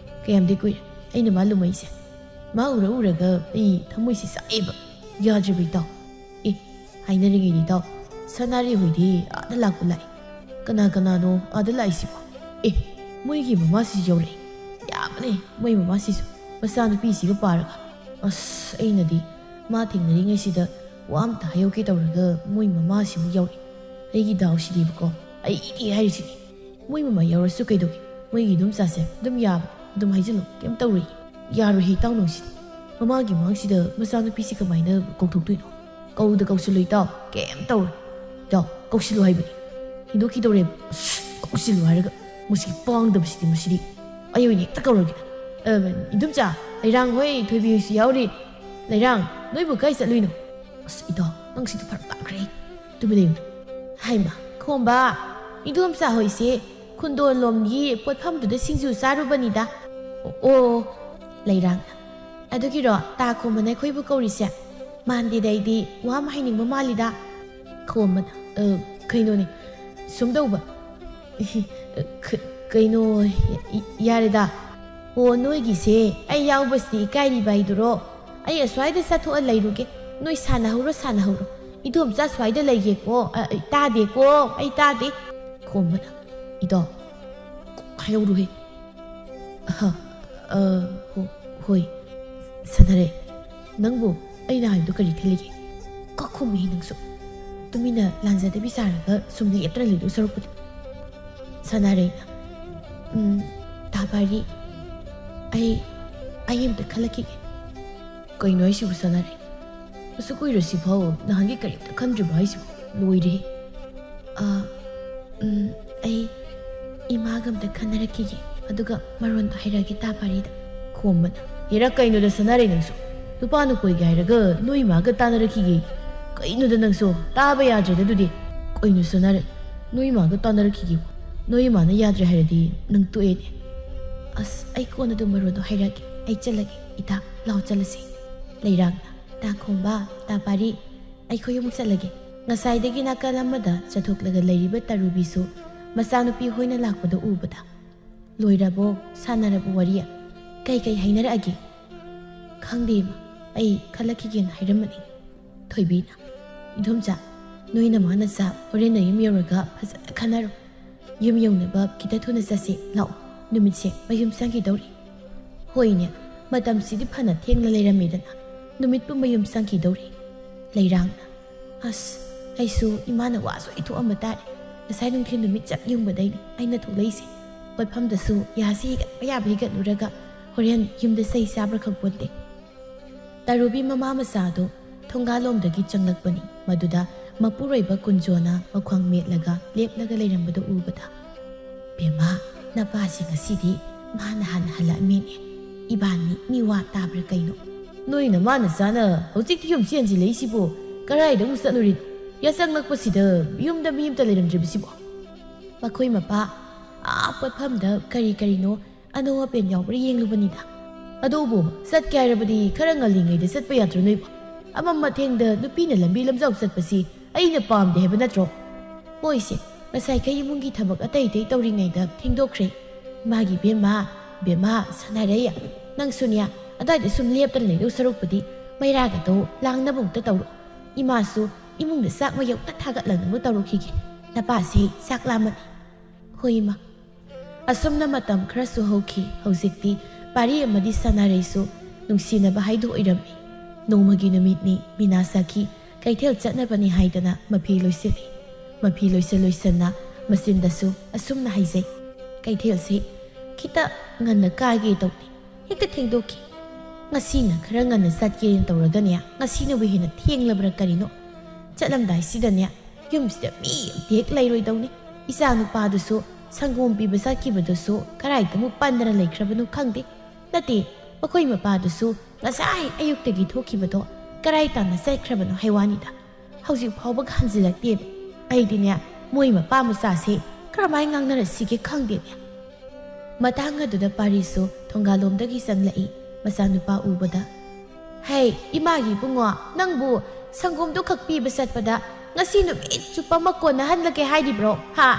ꯀꯌꯥꯝꯗꯤ ꯀꯨꯏꯔꯦ ꯑꯩꯅ ꯃꯥ ꯂꯨꯃꯩꯁꯦ꯫ ꯃꯥ ꯎꯔ ꯎꯔꯒ ꯑꯩ ꯊꯃꯣꯏꯁꯤ ꯆꯥꯛꯑꯦꯕ꯫ ꯌꯥꯗ꯭ꯔꯦꯕ ꯏꯇꯥꯎ꯫ ꯑꯦ, ꯍꯥꯏꯅꯔꯤꯉꯩꯗꯤ ꯏꯇꯥꯎ, ꯁꯅꯥꯔꯩ ꯍꯣꯏꯗꯤ ꯑꯥꯗ ꯂꯥꯛꯄ ꯂꯥꯛꯑꯦ꯫ ꯀꯅꯥ ꯀꯅꯥꯅꯣ ꯑꯥꯗ ꯂꯥꯛꯏꯁꯤꯕꯣ? ꯑꯦ, ꯃꯣꯏꯒꯤ ꯃꯃꯥꯁꯤꯁꯨ ꯌꯥꯎꯔꯛꯑꯦ꯫ ꯌꯥꯕꯅꯦ ꯃꯣꯏ ꯃꯃꯥꯁꯤꯁꯨ, ꯃꯆꯥꯅꯨꯄꯤꯁꯤꯒ ꯄꯥꯔꯒ꯫ ꯑꯁ, ꯑꯩꯅꯗꯤ ꯃꯥ ꯊꯦꯡꯅꯔꯤꯉꯩꯁꯤꯗ ꯋꯥ ꯑꯝꯇ ꯍꯥꯏꯍꯧꯒꯦ ꯇꯧꯔꯒ ꯃꯣꯏ ꯃꯃꯥꯁꯤꯃꯨꯛ ꯌꯥꯎꯔꯛꯑꯦ꯫ ꯑꯩꯒꯤ ꯗꯥꯎꯁꯤꯗꯤꯕꯀꯣ, ꯑꯩꯗꯤ ꯍꯥꯏꯔꯤꯁꯤꯅꯤ꯫ ꯃꯣꯏ ꯃꯃꯥ ꯌꯥꯎꯔꯁꯨ ꯀꯩꯗꯧꯒꯦ? ꯃꯣꯏꯒꯤ ꯏꯗꯣꯝꯆꯥꯁꯦ ꯑꯗꯨꯝ ꯌꯥꯕ, ꯑꯗꯨꯝ ꯍꯥꯏꯖꯤꯜꯂꯨ, ꯀꯩꯝ ꯇꯧꯔꯣꯏ꯫ ꯌꯥꯔꯣꯏꯍꯦ ꯏꯇꯥꯎ ꯅꯪꯁꯤꯗꯤ꯫ ꯃꯃꯥꯒꯤ ꯃꯃꯥꯡꯁꯤꯗ ꯃꯆꯥꯅꯨꯄꯤꯁꯤ ꯀꯃꯥꯏꯅ ꯀꯧꯊꯣꯛꯇꯣꯏꯅꯣ? ꯀꯧꯗ ꯀꯧꯁꯤꯜꯂꯨ ꯏꯇꯥꯎ, ꯀꯩꯝ ꯇꯧꯔꯣꯏ꯫ ꯏꯇꯥꯎ, ꯀꯧꯁꯤꯜꯂꯨ ꯍꯥꯏꯕꯅꯤ꯫ ꯍꯦꯟꯗꯣꯛꯈꯤꯗꯧꯔꯦꯕ꯫ ꯑꯁ, ꯀꯧꯁꯤꯜꯂꯨ ꯍꯥꯏꯔꯒ ꯃꯁꯤꯒꯤ ꯄꯥꯡꯗꯕꯁꯤꯗꯤ ꯃꯁꯤꯗꯤ꯫ ꯑꯩ ꯑꯣꯏꯅ ꯍꯦꯛꯇ ꯀꯧꯔꯒꯦ꯫ ꯑ, ꯏꯗꯣꯝꯆꯥ, ꯂꯩꯔꯥꯡ ꯍꯣꯏ, ꯊꯣꯏꯕꯤ ꯍꯣꯏꯁꯨ ꯌꯥꯎꯔꯤ꯫ ꯂꯩꯔꯥꯡ, ꯅꯣꯏꯕꯨ ꯀꯥꯏ ꯆꯠꯂꯨꯏꯅꯣ? ꯑꯁ, ꯏꯇꯥꯎ, ꯅꯪꯁꯤꯗꯤ ꯐꯔꯛ ꯇꯥꯈ꯭ꯔꯦ꯫ ꯇꯨꯃꯤꯟ ꯂꯩꯌꯨ꯫ ꯍꯥꯏꯃ, ꯈꯣꯝꯕ, ꯏꯗꯣꯝꯆꯥ ꯍꯣꯏꯁꯦ ꯈꯨꯟꯗꯣꯜꯂꯣꯝꯒꯤ ꯄꯣꯠꯐꯝꯗꯨꯗ ꯁꯤꯡꯖꯨ ꯆꯥꯔꯨꯕꯅꯤꯗ꯫ ꯑꯣ, ꯑꯣ, ꯂꯩꯔꯥꯡ꯫ ꯑꯗꯨꯒꯤꯔꯣ ꯇꯥ ꯈꯣꯝꯕꯅ ꯑꯩꯈꯣꯏꯕꯨ ꯀꯧꯔꯤꯁꯦ? ꯃꯥꯟꯗꯦꯗ, ꯑꯩꯗꯤ ꯋꯥ ꯑꯃ ꯍꯥꯏꯅꯤꯡꯕ ꯃꯥꯜꯂꯤꯗ꯫ ꯈꯣꯝꯕꯅ, "ꯑ, ꯀꯩꯅꯣꯅꯦ, ꯁꯨꯝ ꯇꯧꯕ꯫ ꯏꯍꯤ, ꯀ-, ꯀꯩꯅꯣ, ꯏ-, ꯌꯥꯔꯦꯗ꯫ ꯑꯣ, ꯅꯣꯏꯒꯤꯁꯦ ꯑꯩ ꯌꯥꯎꯕꯁꯤꯗꯤ ꯏꯀꯥꯏꯔꯤꯕ ꯍꯥꯏꯗꯨꯔꯣ? ꯑꯩ ꯑꯁ꯭ꯋꯥꯏꯗ ꯆꯠꯊꯣꯛꯑ ꯂꯩꯔꯨꯒꯦ꯫ ꯅꯣꯏ ꯁꯥꯟꯅꯍꯧꯔꯣ, ꯁꯥꯟꯅꯍꯧꯔꯣ꯫ ꯏꯗꯣꯝꯆꯥ ꯑꯁ꯭ꯋꯥꯏꯗ ꯂꯩꯒꯦꯀꯣ꯫ ꯑ, ꯑꯩ ꯇꯥꯗꯦꯀꯣ, ꯑꯩ ꯇꯥꯗꯦ꯫ ꯈꯣꯝꯕꯅ, "ꯏꯗꯣ, ꯍꯥꯏꯍꯧꯔꯨꯍꯦ꯫" "ꯑꯍ, ꯑ, ꯍꯣ-, ꯍꯣꯏ꯫ ꯁꯥꯟꯅꯔꯩ, ꯅꯪꯕꯨ ꯑꯩꯅ ꯍꯥꯏꯕꯗꯨ ꯀꯔꯤ ꯈꯜꯂꯤꯒꯦ?" ꯀꯛꯈꯨꯝꯃꯤ ꯅꯪꯁꯨ꯫ ꯇꯨꯃꯤꯟꯅ ꯂꯥꯟꯖꯗꯕꯤ ꯁꯥꯔꯒ ꯁꯨꯝ ꯂꯦꯞꯇꯅ ꯂꯩꯗꯧ ꯁꯔꯨꯛꯄꯨꯗꯤ꯫ ꯁꯥꯟꯅꯔꯩꯅ, "ꯎꯝ, ꯇꯥ ꯄꯥꯔꯤ, ꯑꯩ, ꯑꯩ ꯑꯝꯇ ꯈꯜꯂꯛꯈꯤꯒꯦ꯫" "ꯀꯩꯅꯣ ꯍꯥꯏꯁꯤꯕꯨ ꯁꯥꯟꯅꯔꯩ? ꯑꯁꯨꯛ ꯀꯨꯏꯔꯁꯤꯐꯥꯎ ꯅꯍꯥꯟꯒꯤ ꯀꯔꯤꯝꯇ ꯈꯟꯗ꯭ꯔꯤꯕ ꯍꯥꯏꯁꯤꯕꯨ? ꯂꯣꯏꯔꯦꯍꯦ꯫" "ꯑ, ꯎꯝ, ꯑꯩ ꯏꯃꯥꯒ ꯑꯝꯇ ꯈꯟꯅꯔꯛꯈꯤꯒꯦ, ꯑꯗꯨꯒ ꯃꯔꯣꯟꯗꯣ ꯍꯥꯏꯔꯛꯑꯒꯦ ꯇꯥ ꯄꯥꯔꯤꯗ꯫" ꯈꯣꯝꯕꯅ, "ꯍꯦꯔꯥ, ꯀꯩꯅꯣꯗ ꯁꯥꯟꯅꯔꯩ ꯅꯪꯁꯨ? ꯅꯨꯄꯥꯅ ꯀꯣꯏꯒꯦ ꯍꯥꯏꯔꯒ ꯅꯣꯏ ꯏꯃꯥꯒ ꯇꯥꯟꯅꯔꯛꯈꯤꯒꯦ꯫ ꯀꯩꯅꯣꯗ ꯅꯪꯁꯨ? ꯇꯥꯕ ꯌꯥꯗ꯭ꯔꯦꯗ ꯑꯗꯨꯗꯤ꯫ ꯀꯩꯅꯣ ꯁꯥꯟꯅꯔꯩ? ꯅꯣꯏ ꯏꯃꯥꯒ ꯇꯥꯟꯅꯔꯛꯈꯤꯒꯦ? ꯅꯣꯏ ꯏꯃꯥꯅ ꯌꯥꯗ꯭ꯔꯦ ꯍꯥꯏꯔꯗꯤ ꯅꯪ ꯇꯣꯛꯑꯦꯅꯦ꯫" "ꯑꯁ, ꯑꯩ ꯀꯣꯟꯅ ꯑꯗꯨꯝ ꯃꯔꯣꯟꯗꯣ ꯍꯥꯏꯔꯛꯑꯒꯦ꯫ ꯑꯩ ꯆꯠꯂꯒꯦ, ꯏꯇꯥ, ꯂꯥꯎ ꯆꯠꯂꯁꯤ꯫" ꯂꯩꯔꯥꯡꯅ, "ꯇꯥ ꯈꯣꯝꯕ, ꯇꯥ ꯄꯥꯔꯤ, ꯑꯩꯈꯣꯏ ꯑꯃꯨꯛ ꯆꯠꯂꯒꯦ꯫" ꯉꯁꯥꯏꯗꯒꯤ ꯅꯥꯀꯜ ꯑꯃꯗ ꯆꯠꯊꯣꯛꯂꯒ ꯂꯩꯔꯤꯕ ꯇꯔꯨꯕꯤꯁꯨ ꯃꯆꯥꯅꯨꯄꯤ ꯍꯣꯏꯅ ꯂꯥꯛꯄꯗ ꯎꯕꯗ, "ꯂꯣꯏꯔꯕꯣ? ꯁꯥꯟꯅꯔꯕꯣ ꯋꯥꯔꯤ? ꯀꯩ ꯀꯩ ꯍꯥꯏꯅꯔꯛꯑꯒꯦ?" "ꯈꯪꯗꯦ ꯏꯃꯥ, ꯑꯩ ꯈꯜꯂꯛꯈꯤꯒꯦꯅ ꯍꯥꯏꯔꯝꯕꯅꯤ꯫" ꯊꯣꯏꯕꯤꯅ, "ꯏꯗꯣꯝꯆꯥ, ꯅꯣꯏ ꯅꯃꯥ ꯅꯆꯥ ꯍꯣꯔꯦꯟ ꯅꯌꯨꯝ ꯌꯧꯔꯒ ꯐꯖꯅ ꯈꯟꯅꯔꯣ꯫ ꯌꯨꯝ ꯌꯧꯅꯕ ꯈꯤꯇ ꯊꯨꯅ ꯆꯠꯁꯤ ꯂꯥꯛꯑꯣ, ꯅꯨꯃꯤꯠꯁꯦ ꯃꯌꯨꯝ ꯆꯪꯈꯤꯗꯧꯔꯤ꯫" "ꯍꯣꯏꯅꯦ, ꯃꯇꯝꯁꯤꯗꯤ ꯐꯅ ꯊꯦꯡꯅ ꯂꯩꯔꯝꯃꯦꯗꯅ, ꯅꯨꯃꯤꯠꯄꯨ ꯃꯌꯨꯝ ꯆꯪꯈꯤꯗꯧꯔꯤ꯫" ꯂꯩꯔꯥꯡꯅ, "ꯑꯁ, ꯑꯩꯁꯨ ꯏꯃꯥꯅ ꯋꯥꯁꯨ ꯏꯊꯣꯛꯑꯝꯕ ꯇꯥꯔꯦ꯫ ꯉꯁꯥꯏ ꯅꯨꯡꯊꯤꯜ ꯅꯨꯃꯤꯠ ꯆꯞ ꯌꯨꯡꯕꯗꯩꯅꯦ ꯑꯩꯅ ꯊꯣꯛꯂꯛꯏꯁꯦ꯫ ꯄꯣꯠꯐꯝꯗꯁꯨ ꯌꯥꯁꯤ ꯍꯤꯒꯠꯄ ꯌꯥꯕ ꯍꯤꯒꯠꯂꯨꯔꯒ ꯍꯣꯔꯦꯟ ꯌꯨꯝꯗ ꯆꯩ ꯆꯥꯕ꯭ꯔꯥ ꯈꯪꯄꯣꯟꯇꯦ꯫" ꯇꯔꯨꯕꯤ ꯃꯃꯥ ꯃꯆꯥꯗꯨ ꯊꯣꯡꯒꯥꯜꯂꯣꯝꯗꯒꯤ ꯆꯪꯂꯛꯄꯅꯤ꯫ ꯃꯗꯨꯗ ꯃꯄꯨꯔꯣꯏꯕ ꯀꯨꯟꯖꯣꯅ ꯃꯈ꯭ꯋꯥꯡ ꯃꯦꯠꯂꯒ ꯂꯦꯞꯂꯒ ꯂꯩꯔꯝꯕꯗꯨ ꯎꯕꯗ, "ꯕꯦꯝꯃ, ꯅꯄꯥꯁꯤ ꯉꯁꯤꯗꯤ ꯃꯥꯅ ꯍꯥꯟꯅ ꯍꯜꯂꯛꯑꯝꯃꯦꯅꯦ꯫ ꯏꯕꯥꯅꯤ ꯃꯤꯋꯥ ꯇꯥꯕ꯭ꯔꯥ ꯀꯩꯅꯣ?" "ꯅꯣꯏ ꯅꯃꯥ ꯅꯆꯥꯅ ꯍꯧꯖꯤꯛꯇꯤ ꯌꯨꯝ ꯆꯦꯟꯁꯤꯜꯂꯛꯏꯁꯤꯕꯨ ꯀꯔꯥꯏꯗ ꯑꯃꯨꯛ ꯆꯠꯂꯨꯔꯤꯅꯣ? ꯌꯥꯆꯪꯂꯛꯄꯁꯤꯗ ꯌꯨꯝꯗ ꯃꯤ ꯑꯝꯇ ꯂꯩꯔꯝꯗ꯭ꯔꯤꯕꯁꯤꯕꯣ?" "ꯃꯈꯣꯏ ꯃꯄꯥ ꯑꯥ ꯄꯣꯠꯐꯝꯗ ꯀꯔꯤ ꯀꯔꯤꯅꯣ ꯑꯅꯧ ꯑꯄꯦꯟ ꯌꯥꯎꯕ꯭ꯔꯥ ꯌꯦꯡꯂꯨꯕꯅꯤꯗ꯫" "ꯑꯗꯨꯕꯨ ꯆꯠꯀꯦ ꯍꯥꯏꯔꯕꯗꯤ ꯈꯔ ꯉꯜꯂꯤꯉꯩꯗ ꯆꯠꯄ ꯌꯥꯗ꯭ꯔꯣ ꯅꯣꯏꯕꯣ? ꯑꯃꯝ ꯑꯊꯦꯡꯗ ꯅꯨꯄꯤꯅ ꯂꯝꯕꯤ ꯂꯝꯖꯥꯎ ꯆꯠꯄꯁꯤ ꯑꯩꯅ ꯄꯥꯝꯗꯦ ꯍꯥꯏꯕ ꯅꯠꯇ꯭ꯔꯣ?" "ꯍꯣꯏꯁꯦ, ꯉꯁꯥꯏꯈꯩ ꯏꯃꯨꯡꯒꯤ ꯊꯕꯛ ꯑꯇꯩ ꯑꯇꯩ ꯇꯧꯔꯤꯉꯩꯗ ꯊꯦꯡꯗꯣꯛꯈ꯭ꯔꯦ꯫ ꯏꯃꯥꯒꯤ ꯕꯦꯝꯃ, ꯕꯦꯝꯃ, ꯁꯥꯟꯅꯔꯩ, ꯅꯪꯁꯨꯅꯦ ꯑꯗꯥꯏꯗ ꯁꯨꯝ ꯂꯦꯞꯇꯅ ꯂꯩꯗꯧ ꯁꯔꯨꯛꯄꯨꯗꯤ ꯃꯩꯔꯥꯒꯗꯣ ꯂꯥꯡꯅꯕ ꯑꯃꯨꯛꯇ ꯇꯧꯔꯣ꯫ ꯏꯃꯥꯁꯨ ꯏꯃꯨꯡꯗ ꯆꯥꯛ ꯃꯌꯧꯇ ꯊꯥꯒꯠꯂꯛꯅꯕ ꯇꯧꯔꯨꯈꯤꯒꯦ꯫ ꯅꯄꯥꯁꯦ ꯆꯥꯛ ꯂꯥꯝꯃꯅꯤ꯫ ꯍꯣꯏ, ꯏꯃꯥ꯫ ꯑꯁꯨꯝꯅ ꯃꯇꯝ ꯈꯔꯁꯨ ꯍꯧꯈꯤ꯫ ꯍꯧꯖꯤꯛꯇꯤ ꯄꯥꯔꯤ ꯑꯃꯗꯤ ꯁꯥꯟꯅꯔꯩꯁꯨ ꯅꯨꯡꯁꯤꯅꯕ ꯍꯥꯏꯗꯨ ꯑꯣꯏꯔꯝꯃꯤ꯫ ꯅꯣꯡꯃꯒꯤ ꯅꯨꯃꯤꯠꯅꯤ, ꯃꯤꯅꯥ ꯁꯥꯈꯤ ꯀꯩꯊꯦꯜ ꯆꯠꯅꯕꯅꯤ ꯍꯥꯏꯗꯅ ꯃꯐꯤ ꯂꯣꯏꯁꯤꯜꯂꯤ꯫ ꯃꯐꯤ ꯂꯣꯏꯁꯤꯜ ꯂꯣꯏꯁꯤꯟꯅ ꯃꯆꯤꯟꯗꯁꯨ ꯑꯁꯨꯝꯅ ꯍꯥꯏꯖꯩ, "ꯀꯩꯊꯦꯜꯁꯤ ꯈꯤꯇ ꯉꯟꯅ ꯀꯥꯒꯦ ꯇꯧꯅꯤ, ꯍꯦꯛꯇ ꯊꯦꯡꯗꯣꯛꯈꯤ꯫ ꯉꯁꯤꯅ ꯈꯔ ꯉꯟꯅ ꯆꯠꯀꯦꯅ ꯇꯧꯔꯒꯅꯦ, ꯉꯁꯤꯅꯕꯨ ꯍꯦꯟꯅ ꯊꯦꯡꯂꯕ꯭ꯔꯥ ꯀꯔꯤꯅꯣ? ꯆꯠꯂꯝꯗꯥꯏꯁꯤꯗꯅꯦ ꯌꯨꯝꯁꯤꯗ ꯃꯤ ꯑꯃꯇ ꯍꯦꯛ ꯂꯩꯔꯣꯏꯗꯧꯅꯤ꯫ ꯏꯆꯥ ꯅꯨꯄꯥꯗꯨꯁꯨ ꯁꯪꯒꯣꯝ ꯄꯤꯕ ꯆꯠꯈꯤꯕꯗꯨꯁꯨ ꯀꯗꯥꯏꯗꯕꯨ ꯄꯟꯗꯅ ꯂꯩꯈ꯭ꯔꯕꯅꯣ ꯈꯪꯗꯦ꯫ ꯅꯠꯇꯦ, ꯃꯈꯣꯏ ꯃꯄꯥꯗꯨꯁꯨ ꯉꯁꯥꯏ ꯑꯌꯨꯛꯇꯒꯤ ꯊꯣꯛꯈꯤꯕꯗꯣ ꯀꯗꯥꯏ ꯇꯥꯟꯅ ꯆꯠꯈ꯭ꯔꯕꯅꯣ ꯍꯥꯏ ꯋꯥꯅꯤꯗ꯫ ꯍꯧꯖꯤꯛ ꯐꯥꯎꯕꯒ ꯍꯟꯖꯤꯜꯂꯛꯇꯦꯕ꯫ ꯑꯩꯗꯤꯅꯦ, ꯃꯣꯏ ꯃꯄꯥ ꯃꯆꯥꯁꯦ ꯀꯔꯝꯍꯥꯏꯅ ꯉꯥꯡꯅꯔꯁꯤꯒꯦ ꯈꯪꯗꯦꯅꯦ"꯫ ꯃꯇꯥꯡ ꯑꯗꯨꯗ ꯄꯥꯔꯤꯁꯨ ꯊꯣꯡꯒꯥꯜꯂꯣꯝꯗꯒꯤ ꯆꯪꯂꯛꯏ꯫ ꯃꯆꯥꯅꯨꯄꯥ ꯎꯕꯗ, "ꯍꯩ, ꯏꯃꯥꯒꯤ ꯏꯕꯨꯡꯉꯣ, ꯅꯪꯕꯨ ꯁꯪꯒꯣꯝꯗꯨ ꯈꯛ ꯄꯤꯕ ꯆꯠꯄꯗ ꯉꯁꯤ ꯅꯨꯃꯤꯠ ꯆꯨꯞꯄ ꯑꯃ ꯀꯣꯟꯅꯍꯜꯂꯒꯦ ꯍꯥꯏꯔꯤꯕ꯭ꯔꯣ? ꯍꯥ?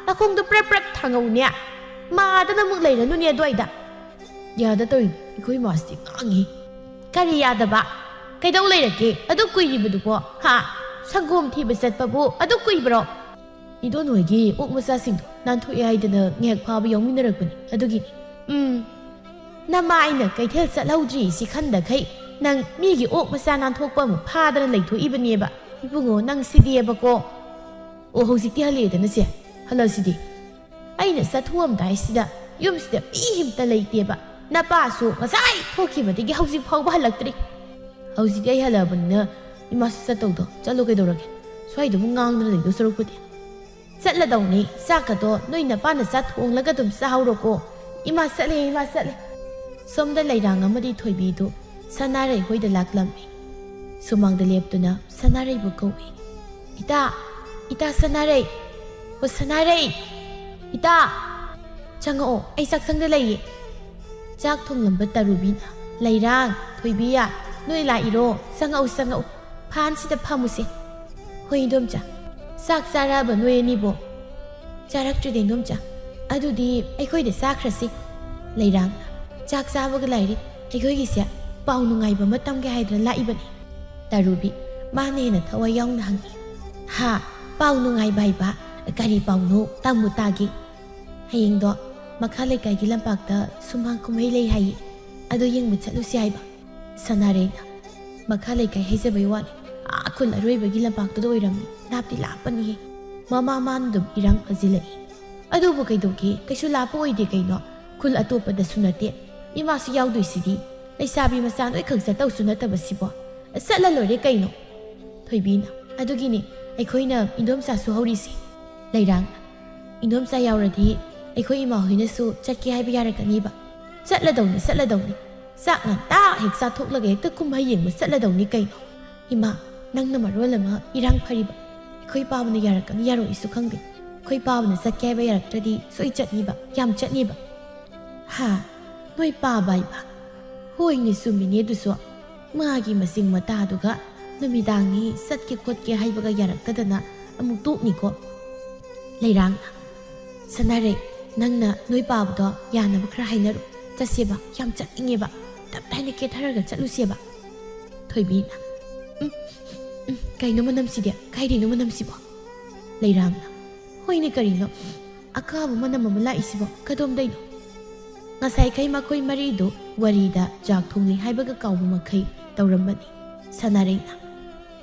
ꯅꯈꯣꯡꯗꯣ ꯄ꯭ꯔꯞ ꯄ꯭ꯔꯞ ꯊꯥꯡꯉꯧꯅꯦ꯫ ꯃꯥꯗꯅ ꯑꯃꯨꯛ ꯂꯩꯔꯅꯨꯅꯦ ꯑꯗꯨꯋꯥꯏꯗ꯫ ꯌꯥꯗ ꯇꯧꯏ, ꯑꯩꯈꯣꯏ ꯃꯥꯁꯤꯗꯤ ꯉꯥꯡꯉꯤ"꯫ "ꯀꯔꯤ ꯌꯥꯗꯕ? ꯀꯩꯗꯧ ꯂꯩꯔꯒꯦ? ꯑꯗꯨ ꯀꯨꯏꯔꯤꯕꯗꯨꯕꯣ? ꯍꯥ? ꯁꯪꯒꯣꯝ ꯊꯤꯕ ꯆꯠꯄꯕꯨ ꯑꯗꯨ ꯀꯨꯏꯕ꯭ꯔꯣ?" "ꯏꯗꯣꯟ ꯍꯣꯏꯒꯤ ꯑꯣꯛ ꯃꯆꯥꯁꯤꯡꯗꯣ ꯅꯥꯟꯊꯣꯛꯑꯦ ꯍꯥꯏꯗꯅ ꯉꯥꯏꯍꯥꯛ ꯐꯥꯕ ꯌꯥꯎꯃꯤꯟꯅꯔꯛꯄꯅꯤ, ꯑꯗꯨꯒꯤꯅꯤ"꯫ "ꯎꯝ, ꯅꯃꯥ ꯑꯩꯅ ꯀꯩꯊꯦꯜ ꯆꯠꯍꯧꯗ꯭ꯔꯤ ꯁꯤ ꯈꯟꯗꯈꯩ ꯅꯪ ꯃꯤꯒꯤ ꯑꯣꯛ ꯃꯆꯥ ꯅꯥꯟꯊꯣꯛꯄ ꯑꯃꯨꯛ ꯐꯥꯗꯅ ꯂꯩꯊꯣꯛꯏꯕꯅꯦꯕ꯫ ꯏꯕꯨꯡꯉꯣ, ꯅꯪ ꯁꯤꯗꯤꯑꯕꯀꯣ꯫ ꯑꯣ, ꯍꯧꯖꯤꯛꯇꯤ ꯍꯜꯂꯛꯑꯦꯗꯅ ꯁꯦ, ꯍꯜꯂꯁꯤꯗꯤ"꯫ ꯑꯩꯅ ꯆꯠꯊꯣꯛꯑꯝꯗꯥꯏꯁꯤꯗ ꯌꯨꯝꯁꯤꯗ ꯃꯤ ꯑꯃꯇ ꯂꯩꯇꯦꯕ꯫ ꯅꯄꯥꯁꯨ ꯉꯁꯥꯏ ꯊꯣꯛꯈꯤꯕꯗꯒꯤ ꯍꯧꯖꯤꯛ ꯐꯥꯎꯕ ꯍꯜꯂꯛꯇ꯭ꯔꯤ꯫ "ꯍꯧꯖꯤꯛꯇꯤ ꯑꯩ ꯍꯜꯂꯛꯑꯕꯅꯤꯅ ꯏꯃꯥꯁꯨ ꯆꯠꯇꯧꯗꯣ ꯆꯠꯂꯣ ꯀꯩꯗꯧꯔꯒꯦ? ꯁ꯭ꯋꯥꯏꯗꯕꯨ ꯉꯥꯡꯗꯅ ꯂꯩꯗꯧ ꯁꯔꯨꯛꯄꯨꯗꯤ"꯫ "ꯆꯠꯂꯗꯧꯅꯤ꯫ ꯆꯥꯛꯀꯗꯣ ꯅꯣꯏ ꯅꯄꯥꯅ ꯆꯥꯛ ꯊꯣꯡꯂꯒ ꯑꯗꯨꯝ ꯆꯥꯍꯧꯔꯣꯀꯣ꯫ ꯏꯃꯥ ꯆꯠꯂꯦ, ꯏꯃꯥ ꯆꯠꯂꯦ"꯫ ꯁꯣꯝꯗ ꯂꯩꯔꯥꯡ ꯑꯃꯗꯤ ꯊꯣꯏꯕꯤꯗꯨ ꯁꯅꯥꯔꯩ ꯍꯣꯏꯗ ꯂꯥꯛꯂꯝꯃꯤ꯫ ꯁꯨꯃꯥꯡꯗ ꯂꯦꯞꯇꯨꯅ ꯁꯅꯥꯔꯩꯕꯨ ꯀꯧꯏ꯫ "ꯏꯇꯥ, ꯏꯇꯥ ꯁꯅꯥꯔꯩ, ꯑꯣ ꯁꯅꯥꯔꯩ, ꯏꯇꯥ, ꯆꯪꯉꯛꯑꯣ, ꯑꯩ ꯆꯥꯛꯁꯪꯗ ꯂꯩꯌꯦ"꯫ ꯆꯥꯛ ꯊꯣꯡꯂꯝꯕ ꯇꯔꯨꯕꯤꯅ, "ꯂꯩꯔꯥꯡ, ꯊꯣꯏꯕꯤꯌꯥ, ꯅꯣꯏ ꯂꯥꯛꯏꯔꯣ? ꯆꯪꯉꯛꯎ, ꯆꯪꯉꯛꯎ, ꯐꯥꯟꯁꯤꯗ ꯐꯝꯃꯨꯁꯦ"꯫ "ꯍꯣꯏ ꯏꯗꯣꯝꯆꯥ, ꯆꯥꯛ ꯆꯥꯔꯛꯑꯕ ꯅꯣꯏ ꯑꯅꯤꯕꯣ?" "ꯆꯥꯔꯛꯇ꯭ꯔꯤꯗ, ꯏꯟꯗꯣꯝꯆꯥ꯫ ꯑꯗꯨꯗꯤ ꯑꯩꯈꯣꯏꯗ ꯆꯥꯈ꯭ꯔꯁꯤ꯫" ꯂꯩꯔꯥꯡꯅ, "ꯆꯥꯛ ꯆꯥꯕꯒ ꯂꯥꯏꯔꯤ, ꯑꯩꯈꯣꯏꯒꯤꯁꯦ ꯄꯥꯎ ꯅꯨꯡꯉꯥꯏꯕ ꯑꯃ ꯇꯝꯒꯦ ꯍꯥꯏꯗꯅ ꯂꯥꯛꯏꯕꯅꯤ꯫" ꯇꯔꯨꯕꯤ, ꯃꯥꯅ ꯍꯦꯟꯅ ꯊꯋꯥꯏ ꯌꯥꯎꯅ ꯍꯪꯉꯤ꯫ "ꯍꯥ? ꯄꯥꯎ ꯅꯨꯡꯉꯥꯏꯕ ꯍꯥꯏꯕ? ꯀꯔꯤ ꯄꯥꯎꯅꯣ? ꯇꯝꯃꯨ ꯇꯥꯒꯦ꯫" "ꯍꯌꯦꯡꯗꯣ ꯃꯈꯥ ꯂꯩꯀꯥꯏꯒꯤ ꯂꯝꯄꯥꯛꯇ ꯁꯨꯃꯥꯡ ꯀꯨꯝꯍꯩ ꯂꯩ ꯍꯥꯏꯌꯦ꯫ ꯑꯗꯣ ꯌꯦꯡꯕ ꯆꯠꯂꯨꯁꯤ ꯍꯥꯏꯕ꯫" ꯁꯅꯥꯔꯩꯅ, "ꯃꯈꯥ ꯂꯩꯀꯥꯏ ꯍꯥꯏꯖꯕꯩ ꯋꯥꯅꯤ, ꯑꯥ ꯈꯨꯜ ꯑꯔꯣꯏꯕꯒꯤ ꯂꯝꯄꯥꯛꯇꯨꯗ ꯑꯣꯏꯔꯝꯃꯤ꯫ ꯂꯥꯞꯇꯤ ꯂꯥꯞꯄꯅꯤꯍꯦ꯫" ꯃꯃꯥ ꯃꯥꯅ ꯑꯗꯨꯝ ꯏꯔꯥꯡ ꯐꯖꯤꯜꯂꯛꯏ꯫ "ꯑꯗꯨꯕꯨ ꯀꯩꯗꯧꯒꯦ? ꯀꯩꯁꯨ ꯂꯥꯞꯄ ꯑꯣꯏꯗꯦ ꯀꯩꯅꯣ꯫ ꯈꯨꯜ ꯑꯇꯣꯞꯄꯗꯁꯨ ꯅꯠꯇꯦ꯫ ꯏꯃꯥꯁꯨ ꯌꯥꯎꯗꯣꯏꯁꯤꯗꯤ꯫ ꯂꯩꯁꯥꯕꯤ ꯃꯆꯥ ꯅꯣꯏꯈꯛ ꯆꯠꯇꯧꯁꯨ ꯅꯠꯇꯕ ꯁꯤꯕꯣ꯫ ꯆꯠꯂ ꯂꯣꯏꯔꯦ ꯀꯩꯅꯣ꯫" ꯊꯣꯏꯕꯤꯅ, "ꯑꯗꯨꯒꯤꯅꯦ ꯑꯩꯈꯣꯏꯅ ꯏꯟꯗꯣꯝꯆꯥꯁꯨ ꯍꯧꯔꯤꯁꯦ꯫" ꯂꯩꯔꯥꯡꯅ, "ꯏꯟꯗꯣꯝꯆꯥ ꯌꯥꯎꯔꯗꯤ ꯑꯩꯈꯣꯏ ꯏꯃꯥ ꯍꯣꯏꯅꯁꯨ ꯆꯠꯀꯦ ꯍꯥꯏꯕ ꯌꯥꯔꯛꯀꯅꯤꯕ꯫" "ꯆꯠꯂꯗꯧꯅꯤ, ꯆꯠꯂꯗꯧꯅꯤ꯫ ꯆꯥꯛ ꯉꯟꯇꯥ ꯍꯦꯛ ꯆꯥꯊꯣꯛꯂꯒ ꯍꯦꯛꯇ ꯀꯨꯝꯍꯩ ꯌꯦꯡꯕ ꯆꯠꯂꯗꯧꯅꯤ ꯀꯩꯅꯣ꯫" "ꯏꯃꯥ, ꯅꯪꯅ ꯃꯔꯣꯜ ꯑꯃ ꯏꯔꯥꯡ ꯐꯔꯤꯕ꯫ ꯑꯩꯈꯣꯏ ꯄꯥꯕꯅ ꯌꯥꯔꯛꯀꯅꯤ ꯌꯥꯔꯣꯏꯁꯨ ꯈꯪꯗꯦ꯫ ꯑꯩꯈꯣꯏ ꯄꯥꯕꯅ ꯆꯠꯀꯦ ꯍꯥꯏꯕ ꯌꯥꯔꯛꯇ꯭ꯔꯗꯤ ꯁꯣꯏ ꯆꯠꯅꯤꯕ, ꯌꯥꯝ ꯆꯠꯅꯤꯕ꯫" "ꯍꯥ? ꯅꯣꯏ ꯄꯥꯕ ꯍꯥꯏꯕ? ꯍꯣꯏꯅꯦ, ꯆꯨꯝꯃꯤꯅꯦ ꯑꯗꯨꯁꯨ꯫ ꯃꯥꯒꯤ ꯃꯆꯤꯡ ꯃꯇꯥꯗꯨꯒ ꯅꯨꯃꯤꯗꯥꯡꯅꯤ ꯆꯠꯀꯦ ꯈꯣꯠꯀꯦ ꯍꯥꯏꯕꯒ ꯌꯥꯔꯛꯇꯗꯅ ꯑꯃꯨꯛ ꯇꯣꯛꯅꯤꯀꯣ꯫" ꯂꯩꯔꯥꯡꯅ, "ꯁꯅꯥꯔꯩ, ꯅꯪꯅ ꯅꯣꯏ ꯄꯥꯕꯗꯣ ꯌꯥꯅꯕ ꯈꯔ ꯍꯥꯏꯅꯔꯣ꯫ ꯆꯠꯁꯦꯕ, ꯌꯥꯝ ꯆꯠꯅꯤꯡꯉꯦꯕ꯫ ꯇꯞ ꯇꯥꯏꯅ ꯀꯦꯊꯔꯒ ꯆꯠꯂꯨꯁꯦꯕ꯫" ꯊꯣꯏꯕꯤꯅ, "ꯎꯝ, ꯎꯝ, ꯀꯩꯅꯣ ꯃꯅꯝꯁꯤꯗꯤ? ꯀꯥꯏꯗꯩꯅꯣ ꯃꯅꯝꯁꯤꯕꯣ?" ꯂꯩꯔꯥꯡꯅ, "ꯍꯣꯏꯅꯦ ꯀꯔꯤꯅꯣ? ꯑꯀꯥꯕ ꯃꯅꯝ ꯑꯃ ꯂꯥꯛꯏꯁꯤꯕꯣ ꯀꯗꯣꯝꯗꯩꯅꯣ?" ꯉꯁꯥꯏꯈꯩ ꯃꯈꯣꯏ ꯃꯔꯤꯗꯨ ꯋꯥꯔꯤꯗ ꯆꯥꯛ ꯊꯣꯡꯂꯤ ꯍꯥꯏꯕꯒ ꯀꯥꯎꯕ ꯃꯈꯩ ꯇꯧꯔꯝꯕꯅꯤ꯫ ꯁꯅꯥꯔꯩꯅ,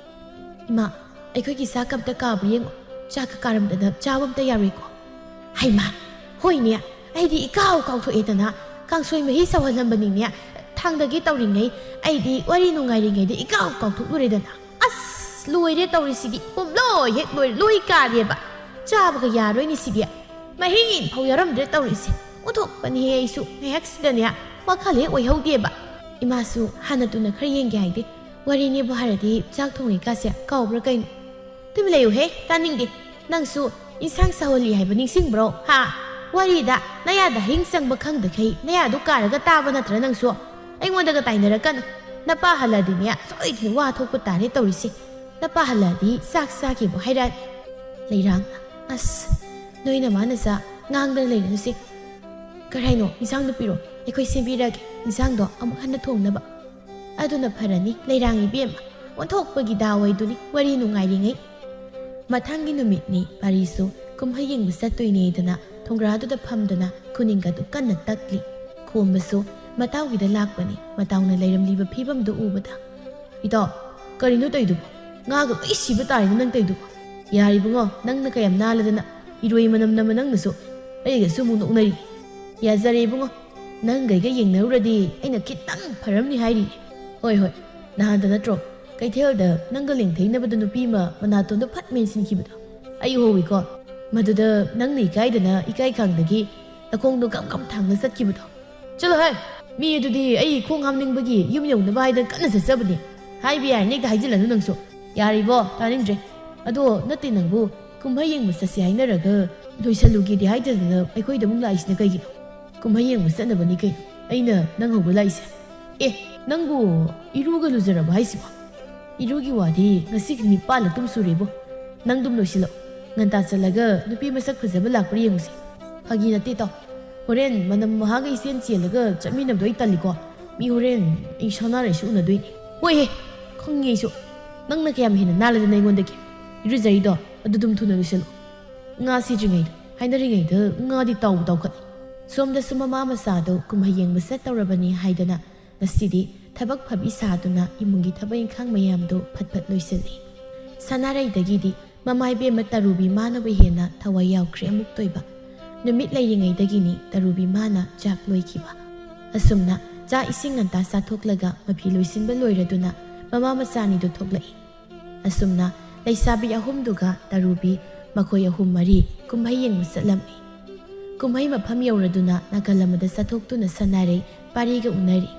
"ꯏꯃꯥ, ꯑꯩꯈꯣꯏꯒꯤ ꯆꯥꯛ ꯑꯝꯇ ꯀꯥꯕ꯭ꯔꯥ ꯌꯦꯡꯉꯣ꯫ ꯆꯥꯛꯀ ꯀꯥꯔꯝꯗꯅ ꯆꯥꯕ ꯑꯝꯇ ꯌꯥꯔꯣꯏꯀꯣ꯫" "ꯍꯩꯃꯥ, ꯍꯣꯏꯅꯦ, ꯑꯩꯗꯤ ꯏꯀꯥꯎ ꯀꯥꯎꯊꯣꯛꯑꯦꯗꯅ꯫ ꯀꯥꯡꯁꯣꯏ ꯃꯍꯤ ꯁꯧꯍꯜꯂꯝꯕꯅꯤꯅꯦ꯫ ꯊꯥꯡꯗꯒꯦ ꯇꯧꯔꯤꯉꯩ ꯑꯩꯗꯤ ꯋꯥꯔꯤ ꯅꯨꯡꯉꯥꯏꯔꯤꯉꯩꯗ ꯏꯀꯥꯎ ꯀꯥꯎꯊꯣꯛꯂꯨꯔꯦꯗꯅ꯫ ꯑꯁ, ꯂꯣꯏꯔꯦ ꯇꯧꯔꯤꯁꯤꯗꯤ꯫ ꯄꯨꯝꯂꯣꯏ ꯍꯦꯛ ꯂꯣꯏꯔꯦ, ꯂꯣꯏ ꯀꯥꯔꯦꯕ꯫ ꯆꯥꯕꯒ ꯌꯥꯔꯣꯏꯅꯦ ꯁꯤꯗꯤ꯫ ꯃꯍꯤ ꯐꯥꯎ ꯌꯥꯎꯔꯝꯗ꯭ꯔꯦ ꯇꯧꯔꯤꯁꯦ꯫ ꯑꯣꯟꯊꯣꯛꯄꯅꯤꯍꯦ ꯑꯩꯁꯨ꯫ ꯉꯥꯏꯍꯥꯛꯁꯤꯗꯅꯦ ꯋꯥꯈꯜ ꯍꯦꯛ ꯑꯣꯏꯍꯧꯗꯦꯕ꯫ ꯏꯃꯥꯁꯨ ꯍꯥꯟꯅ ꯇꯨꯅ ꯈꯔ ꯌꯦꯡꯒꯦ ꯍꯥꯏꯗꯦ꯫ ꯋꯥꯔꯤꯅꯦꯕꯨ ꯍꯥꯏꯔꯗꯤ ꯆꯥꯛ ꯊꯣꯡꯉꯤꯀꯥꯁꯦ ꯀꯥꯎꯕ꯭ꯔꯥ ꯀꯩꯅꯣ?" "ꯇꯨꯃꯤꯟ ꯂꯩꯌꯨꯍꯦ, ꯇꯥꯅꯤꯡꯗꯦ꯫ ꯅꯪꯁꯨ ꯏꯟꯁꯥꯡ ꯁꯧꯍꯜꯂꯤ ꯍꯥꯏꯕ ꯅꯤꯡꯁꯤꯡꯕ꯭ꯔꯣ? ꯍꯥ? ꯋꯥꯔꯤꯗ ꯅꯌꯥꯗ ꯍꯌꯤꯡ ꯆꯪꯕ ꯈꯪꯗꯈꯩ ꯅꯌꯥꯗꯨ ꯀꯥꯔꯒ ꯇꯥꯕ ꯅꯠꯇ꯭ꯔꯥ ꯅꯪꯁꯨ? ꯑꯩꯉꯣꯟꯗꯒ ꯇꯥꯏꯅꯔꯛꯀꯅꯨ꯫ ꯅꯄꯥ ꯍꯜꯂꯛꯑꯗꯤꯅꯦ ꯁꯣꯏꯗꯅ ꯋꯥ ꯊꯣꯛꯄ ꯇꯥꯔꯦ ꯇꯧꯔꯤꯁꯦ꯫ ꯅꯄꯥ ꯍꯜꯂꯛꯑꯗꯤ ꯆꯥꯛ ꯆꯥꯒꯦꯕꯨ ꯍꯥꯏꯔꯛꯑꯅꯤ꯫" ꯂꯩꯔꯥꯡꯅ, "ꯑꯁ, ꯅꯣꯏꯅ ꯃꯥꯅ ꯆꯥ ꯉꯥꯡꯗꯅ ꯂꯩꯔꯅꯨꯁꯦ꯫ ꯀꯔꯤ ꯍꯥꯏꯅꯣ? ꯏꯟꯁꯥꯡꯗꯨ ꯄꯤꯔꯣ, ꯑꯩꯈꯣꯏ ꯁꯦꯝꯕꯤꯔꯒꯦ ꯏꯟꯁꯥꯡꯗꯣ ꯑꯃꯨꯛ ꯍꯟꯅ ꯊꯣꯡꯅꯕ꯫ ꯑꯗꯨꯅ ꯐꯔꯅꯤ, ꯂꯩꯔꯥꯡ ꯏꯕꯦꯝꯃ꯫ ꯑꯣꯟꯊꯣꯛꯄꯒꯤ ꯗꯥꯎ ꯑꯣꯏꯗꯨꯅꯤ, ꯋꯥꯔꯤ ꯅꯨꯡꯉꯥꯏꯔꯤꯉꯩ꯫ ꯃꯊꯪꯒꯤ ꯅꯨꯃꯤꯠꯅꯤ꯫ ꯄꯥꯔꯤꯁꯨ ꯀꯨꯝꯍꯩ ꯌꯦꯡꯕ ꯆꯠꯇꯣꯏꯅꯦꯗꯅ ꯊꯣꯡꯒ꯭ꯔꯥꯗꯨꯗ ꯐꯝꯗꯨꯅ ꯈꯨꯅꯤꯡꯒꯗꯨ ꯀꯟꯅ ꯇꯛꯂꯤ꯫ ꯈꯣꯝꯕꯁꯨ ꯃꯇꯥꯎꯒꯤꯗ ꯂꯥꯛꯄꯅꯤ꯫ ꯃꯇꯥꯎꯅ ꯂꯩꯔꯝꯂꯤꯕ ꯐꯤꯕꯝꯗꯨ ꯎꯕꯗ, "ꯏꯇꯥꯎ, ꯀꯔꯤꯅꯣ ꯇꯧꯏꯗꯨꯕꯣ? ꯉꯥꯒ ꯂꯣꯏ ꯁꯤꯕ ꯇꯥꯔꯦꯅꯦ ꯅꯪ ꯇꯧꯏꯗꯨꯕꯣ꯫ ꯌꯥꯔꯤꯕꯨꯡꯉꯣ, ꯅꯪꯅ ꯀꯌꯥꯝ ꯅꯥꯜꯂꯗꯅ ꯏꯔꯣꯏ ꯃꯅꯝ ꯅꯝꯃ ꯅꯪꯅꯁꯨ ꯑꯩꯒꯁꯨ ꯑꯃꯨꯛ ꯅꯣꯛꯅꯔꯤ꯫ ꯌꯥꯖꯔꯦ ꯏꯕꯨꯡꯉꯣ, ꯅꯪꯒ ꯑꯩꯒ ꯌꯦꯡꯅꯔꯨꯔꯗꯤ ꯑꯩꯅ ꯈꯤꯇꯪ ꯐꯔꯝꯅꯤ ꯍꯥꯏꯔꯤ꯫ ꯍꯣꯏ, ꯍꯣꯏ, ꯅꯍꯥꯟꯗ ꯅꯠꯇ꯭ꯔꯣ ꯀꯩꯊꯦꯜꯗ ꯅꯪꯒ ꯂꯦꯡꯊꯩꯅꯕꯗ ꯅꯨꯄꯤ ꯑꯃ ꯃꯅꯥꯇꯣꯟꯗ ꯐꯠ ꯃꯦꯟꯁꯤꯟꯈꯤꯕꯗꯣ? ꯑꯩ ꯎꯍꯧꯋꯤꯀꯣ꯫ ꯃꯗꯨꯗ ꯅꯪꯅ ꯏꯀꯥꯏꯗꯅ ꯏꯀꯥꯏ ꯈꯥꯡꯗꯒꯤ ꯅꯈꯣꯡꯗꯣ ꯒꯝ ꯒꯝ ꯊꯥꯡꯅ ꯆꯠꯈꯤꯕꯗꯣ꯫ ꯆꯠꯂꯣꯍꯦ! ꯃꯤ ꯑꯗꯨꯗꯤ ꯑꯩ ꯈꯣꯡ ꯍꯥꯝꯅꯤꯡꯕꯒꯤ ꯌꯨꯝ ꯌꯧꯅꯕ ꯍꯥꯏꯗꯅ ꯀꯟꯅ ꯆꯠꯆꯕꯅꯦ꯫ ꯍꯥꯏꯕ ꯌꯥꯔꯅꯤ, ꯍꯦꯛꯇ ꯍꯥꯏꯖꯤꯜꯂꯅꯨ ꯅꯪꯁꯨ꯫ ꯌꯥꯔꯤꯕꯣ? ꯇꯥꯅꯤꯡꯗ꯭ꯔꯦ꯫ ꯑꯗꯣ ꯅꯠꯇꯦ ꯅꯪꯕꯨ, ꯀꯨꯝꯍꯩ ꯌꯦꯡꯕ ꯆꯠꯁꯦ ꯍꯥꯏꯅꯔꯒ ꯂꯣꯏꯁꯜꯂꯨꯒꯦꯗꯤ ꯍꯥꯏꯗꯗꯅ ꯑꯩꯈꯣꯏꯗ ꯑꯃꯨꯛ ꯂꯥꯛꯏꯁꯤꯅ ꯀꯩꯒꯤꯅꯣ? ꯀꯨꯝꯍꯩ ꯌꯦꯡꯕ ꯆꯠꯅꯕꯅꯤ ꯀꯩꯅꯣ ꯑꯩꯅ ꯅꯪ ꯍꯧꯕ ꯂꯥꯛꯏꯁꯦ꯫ ꯑꯦ, ꯅꯪꯕꯨ ꯏꯔꯨꯒ ꯂꯨꯖꯔꯕ ꯍꯥꯏꯁꯤꯕꯣ? ꯏꯔꯨꯒꯤ ꯋꯥꯗꯤ ꯉꯁꯤ ꯅꯤꯄꯥꯜꯂꯛ ꯇꯨꯝ ꯁꯨꯔꯦꯕꯣ꯫ ꯅꯪꯗꯨꯝ ꯂꯣꯏꯁꯤꯜꯂꯣ꯫ ꯉꯟꯇꯥ ꯆꯠꯂꯒ ꯅꯨꯄꯤ ꯃꯁꯛ ꯐꯖꯕ ꯂꯥꯛꯄ꯭ꯔꯥ ꯌꯦꯡꯉꯨꯁꯦ꯫ ꯐꯥꯒꯤ ꯅꯠꯇꯦ ꯇꯥꯎ꯫ ꯍꯣꯔꯦꯟ ꯃꯅꯝ ꯃꯍꯥꯒ ꯏꯆꯦꯟ ꯆꯦꯜꯂꯒ ꯆꯠꯃꯤꯟꯅꯕꯗꯣ ꯑꯩ ꯇꯜꯂꯤꯀꯣ꯫ ꯃꯤ ꯍꯣꯔꯦꯟ ꯑꯩ ꯁꯅꯥꯔꯩꯁꯨ ꯎꯅꯗꯣꯏꯅꯤ꯫ ꯍꯣꯏꯍꯦ, ꯈꯪꯉꯦ ꯑꯩꯁꯨ꯫ ꯅꯪꯅ ꯀꯌꯥꯝ ꯍꯦꯟꯅ ꯅꯥꯜꯂꯗꯅ ꯑꯩꯉꯣꯟꯗꯒꯤ? ꯏꯔꯨꯖꯔꯤꯗꯣ ꯑꯗꯨ ꯑꯗꯨꯝ ꯊꯨꯅ ꯂꯣꯏꯁꯤꯜꯂꯣ꯫ ꯉꯥ ꯁꯤꯗ꯭ꯔꯤꯉꯩꯗ, ꯍꯥꯏꯅꯔꯤꯉꯩꯗ ꯉꯥꯗꯤ ꯇꯥꯎꯕ ꯇꯥꯎꯈꯠꯂꯤ꯫ ꯁꯣꯝꯗꯁꯨ ꯃꯃꯥ ꯃꯆꯥꯗꯣ ꯀꯨꯝꯍꯩ ꯌꯦꯡꯕ ꯆꯠꯇꯧꯔꯕꯅꯤ ꯍꯥꯏꯗꯅ ꯉꯁꯤꯗꯤ ꯊꯕꯛ ꯐꯕꯤ ꯁꯥꯗꯨꯅ ꯏꯃꯨꯡꯒꯤ ꯊꯕꯛ ꯏꯪꯈꯥꯡ ꯃꯌꯥꯝꯗꯨ ꯐꯠ ꯐꯠ ꯂꯣꯏꯁꯤꯜꯂꯤ꯫ ꯁꯅꯥꯔꯩꯗꯒꯤꯗꯤ ꯃꯃꯥ ꯏꯕꯦꯝꯃ ꯇꯔꯨꯕꯤ ꯃꯥꯅꯕꯨ ꯍꯦꯟꯅ ꯊꯋꯥꯏ ꯌꯥꯎꯈ꯭ꯔꯦ ꯑꯃꯨꯛꯇꯣꯏꯕ꯫ ꯅꯨꯃꯤꯠ ꯂꯩꯔꯤꯉꯩꯗꯒꯤꯅꯤ ꯇꯔꯨꯕꯤ ꯃꯥꯅ ꯆꯥꯛ ꯂꯣꯏꯈꯤꯕ꯫ ꯑꯁꯨꯝꯅ ꯆꯥꯛ ꯏꯁꯤꯡ ꯉꯟꯇꯥ ꯆꯥꯊꯣꯛꯂꯒ ꯃꯐꯤ ꯂꯣꯏꯁꯤꯟꯕ ꯂꯣꯏꯔꯗꯨꯅ ꯃꯃꯥ ꯃꯆꯥꯅꯤꯗꯨ ꯊꯣꯛꯂꯛꯏ꯫ ꯑꯁꯨꯝꯅ ꯂꯩꯁꯥꯕꯤ ꯑꯍꯨꯝꯗꯨꯒ ꯇꯔꯨꯕꯤ, ꯃꯈꯣꯏ ꯑꯍꯨꯝ ꯃꯔꯤ ꯀꯨꯝꯍꯩ ꯌꯦꯡꯕ ꯆꯠꯂꯝꯃꯤ꯫ ꯀꯨꯝꯍꯩ ꯃꯐꯝ ꯌꯧꯔꯗꯨꯅ ꯅꯥꯀꯜ ꯑꯃꯗ ꯆꯠꯊꯣꯛꯇꯨꯅ ꯁꯅꯥꯔꯩ ꯄꯥꯔꯤꯒ ꯎꯅꯔꯤ꯫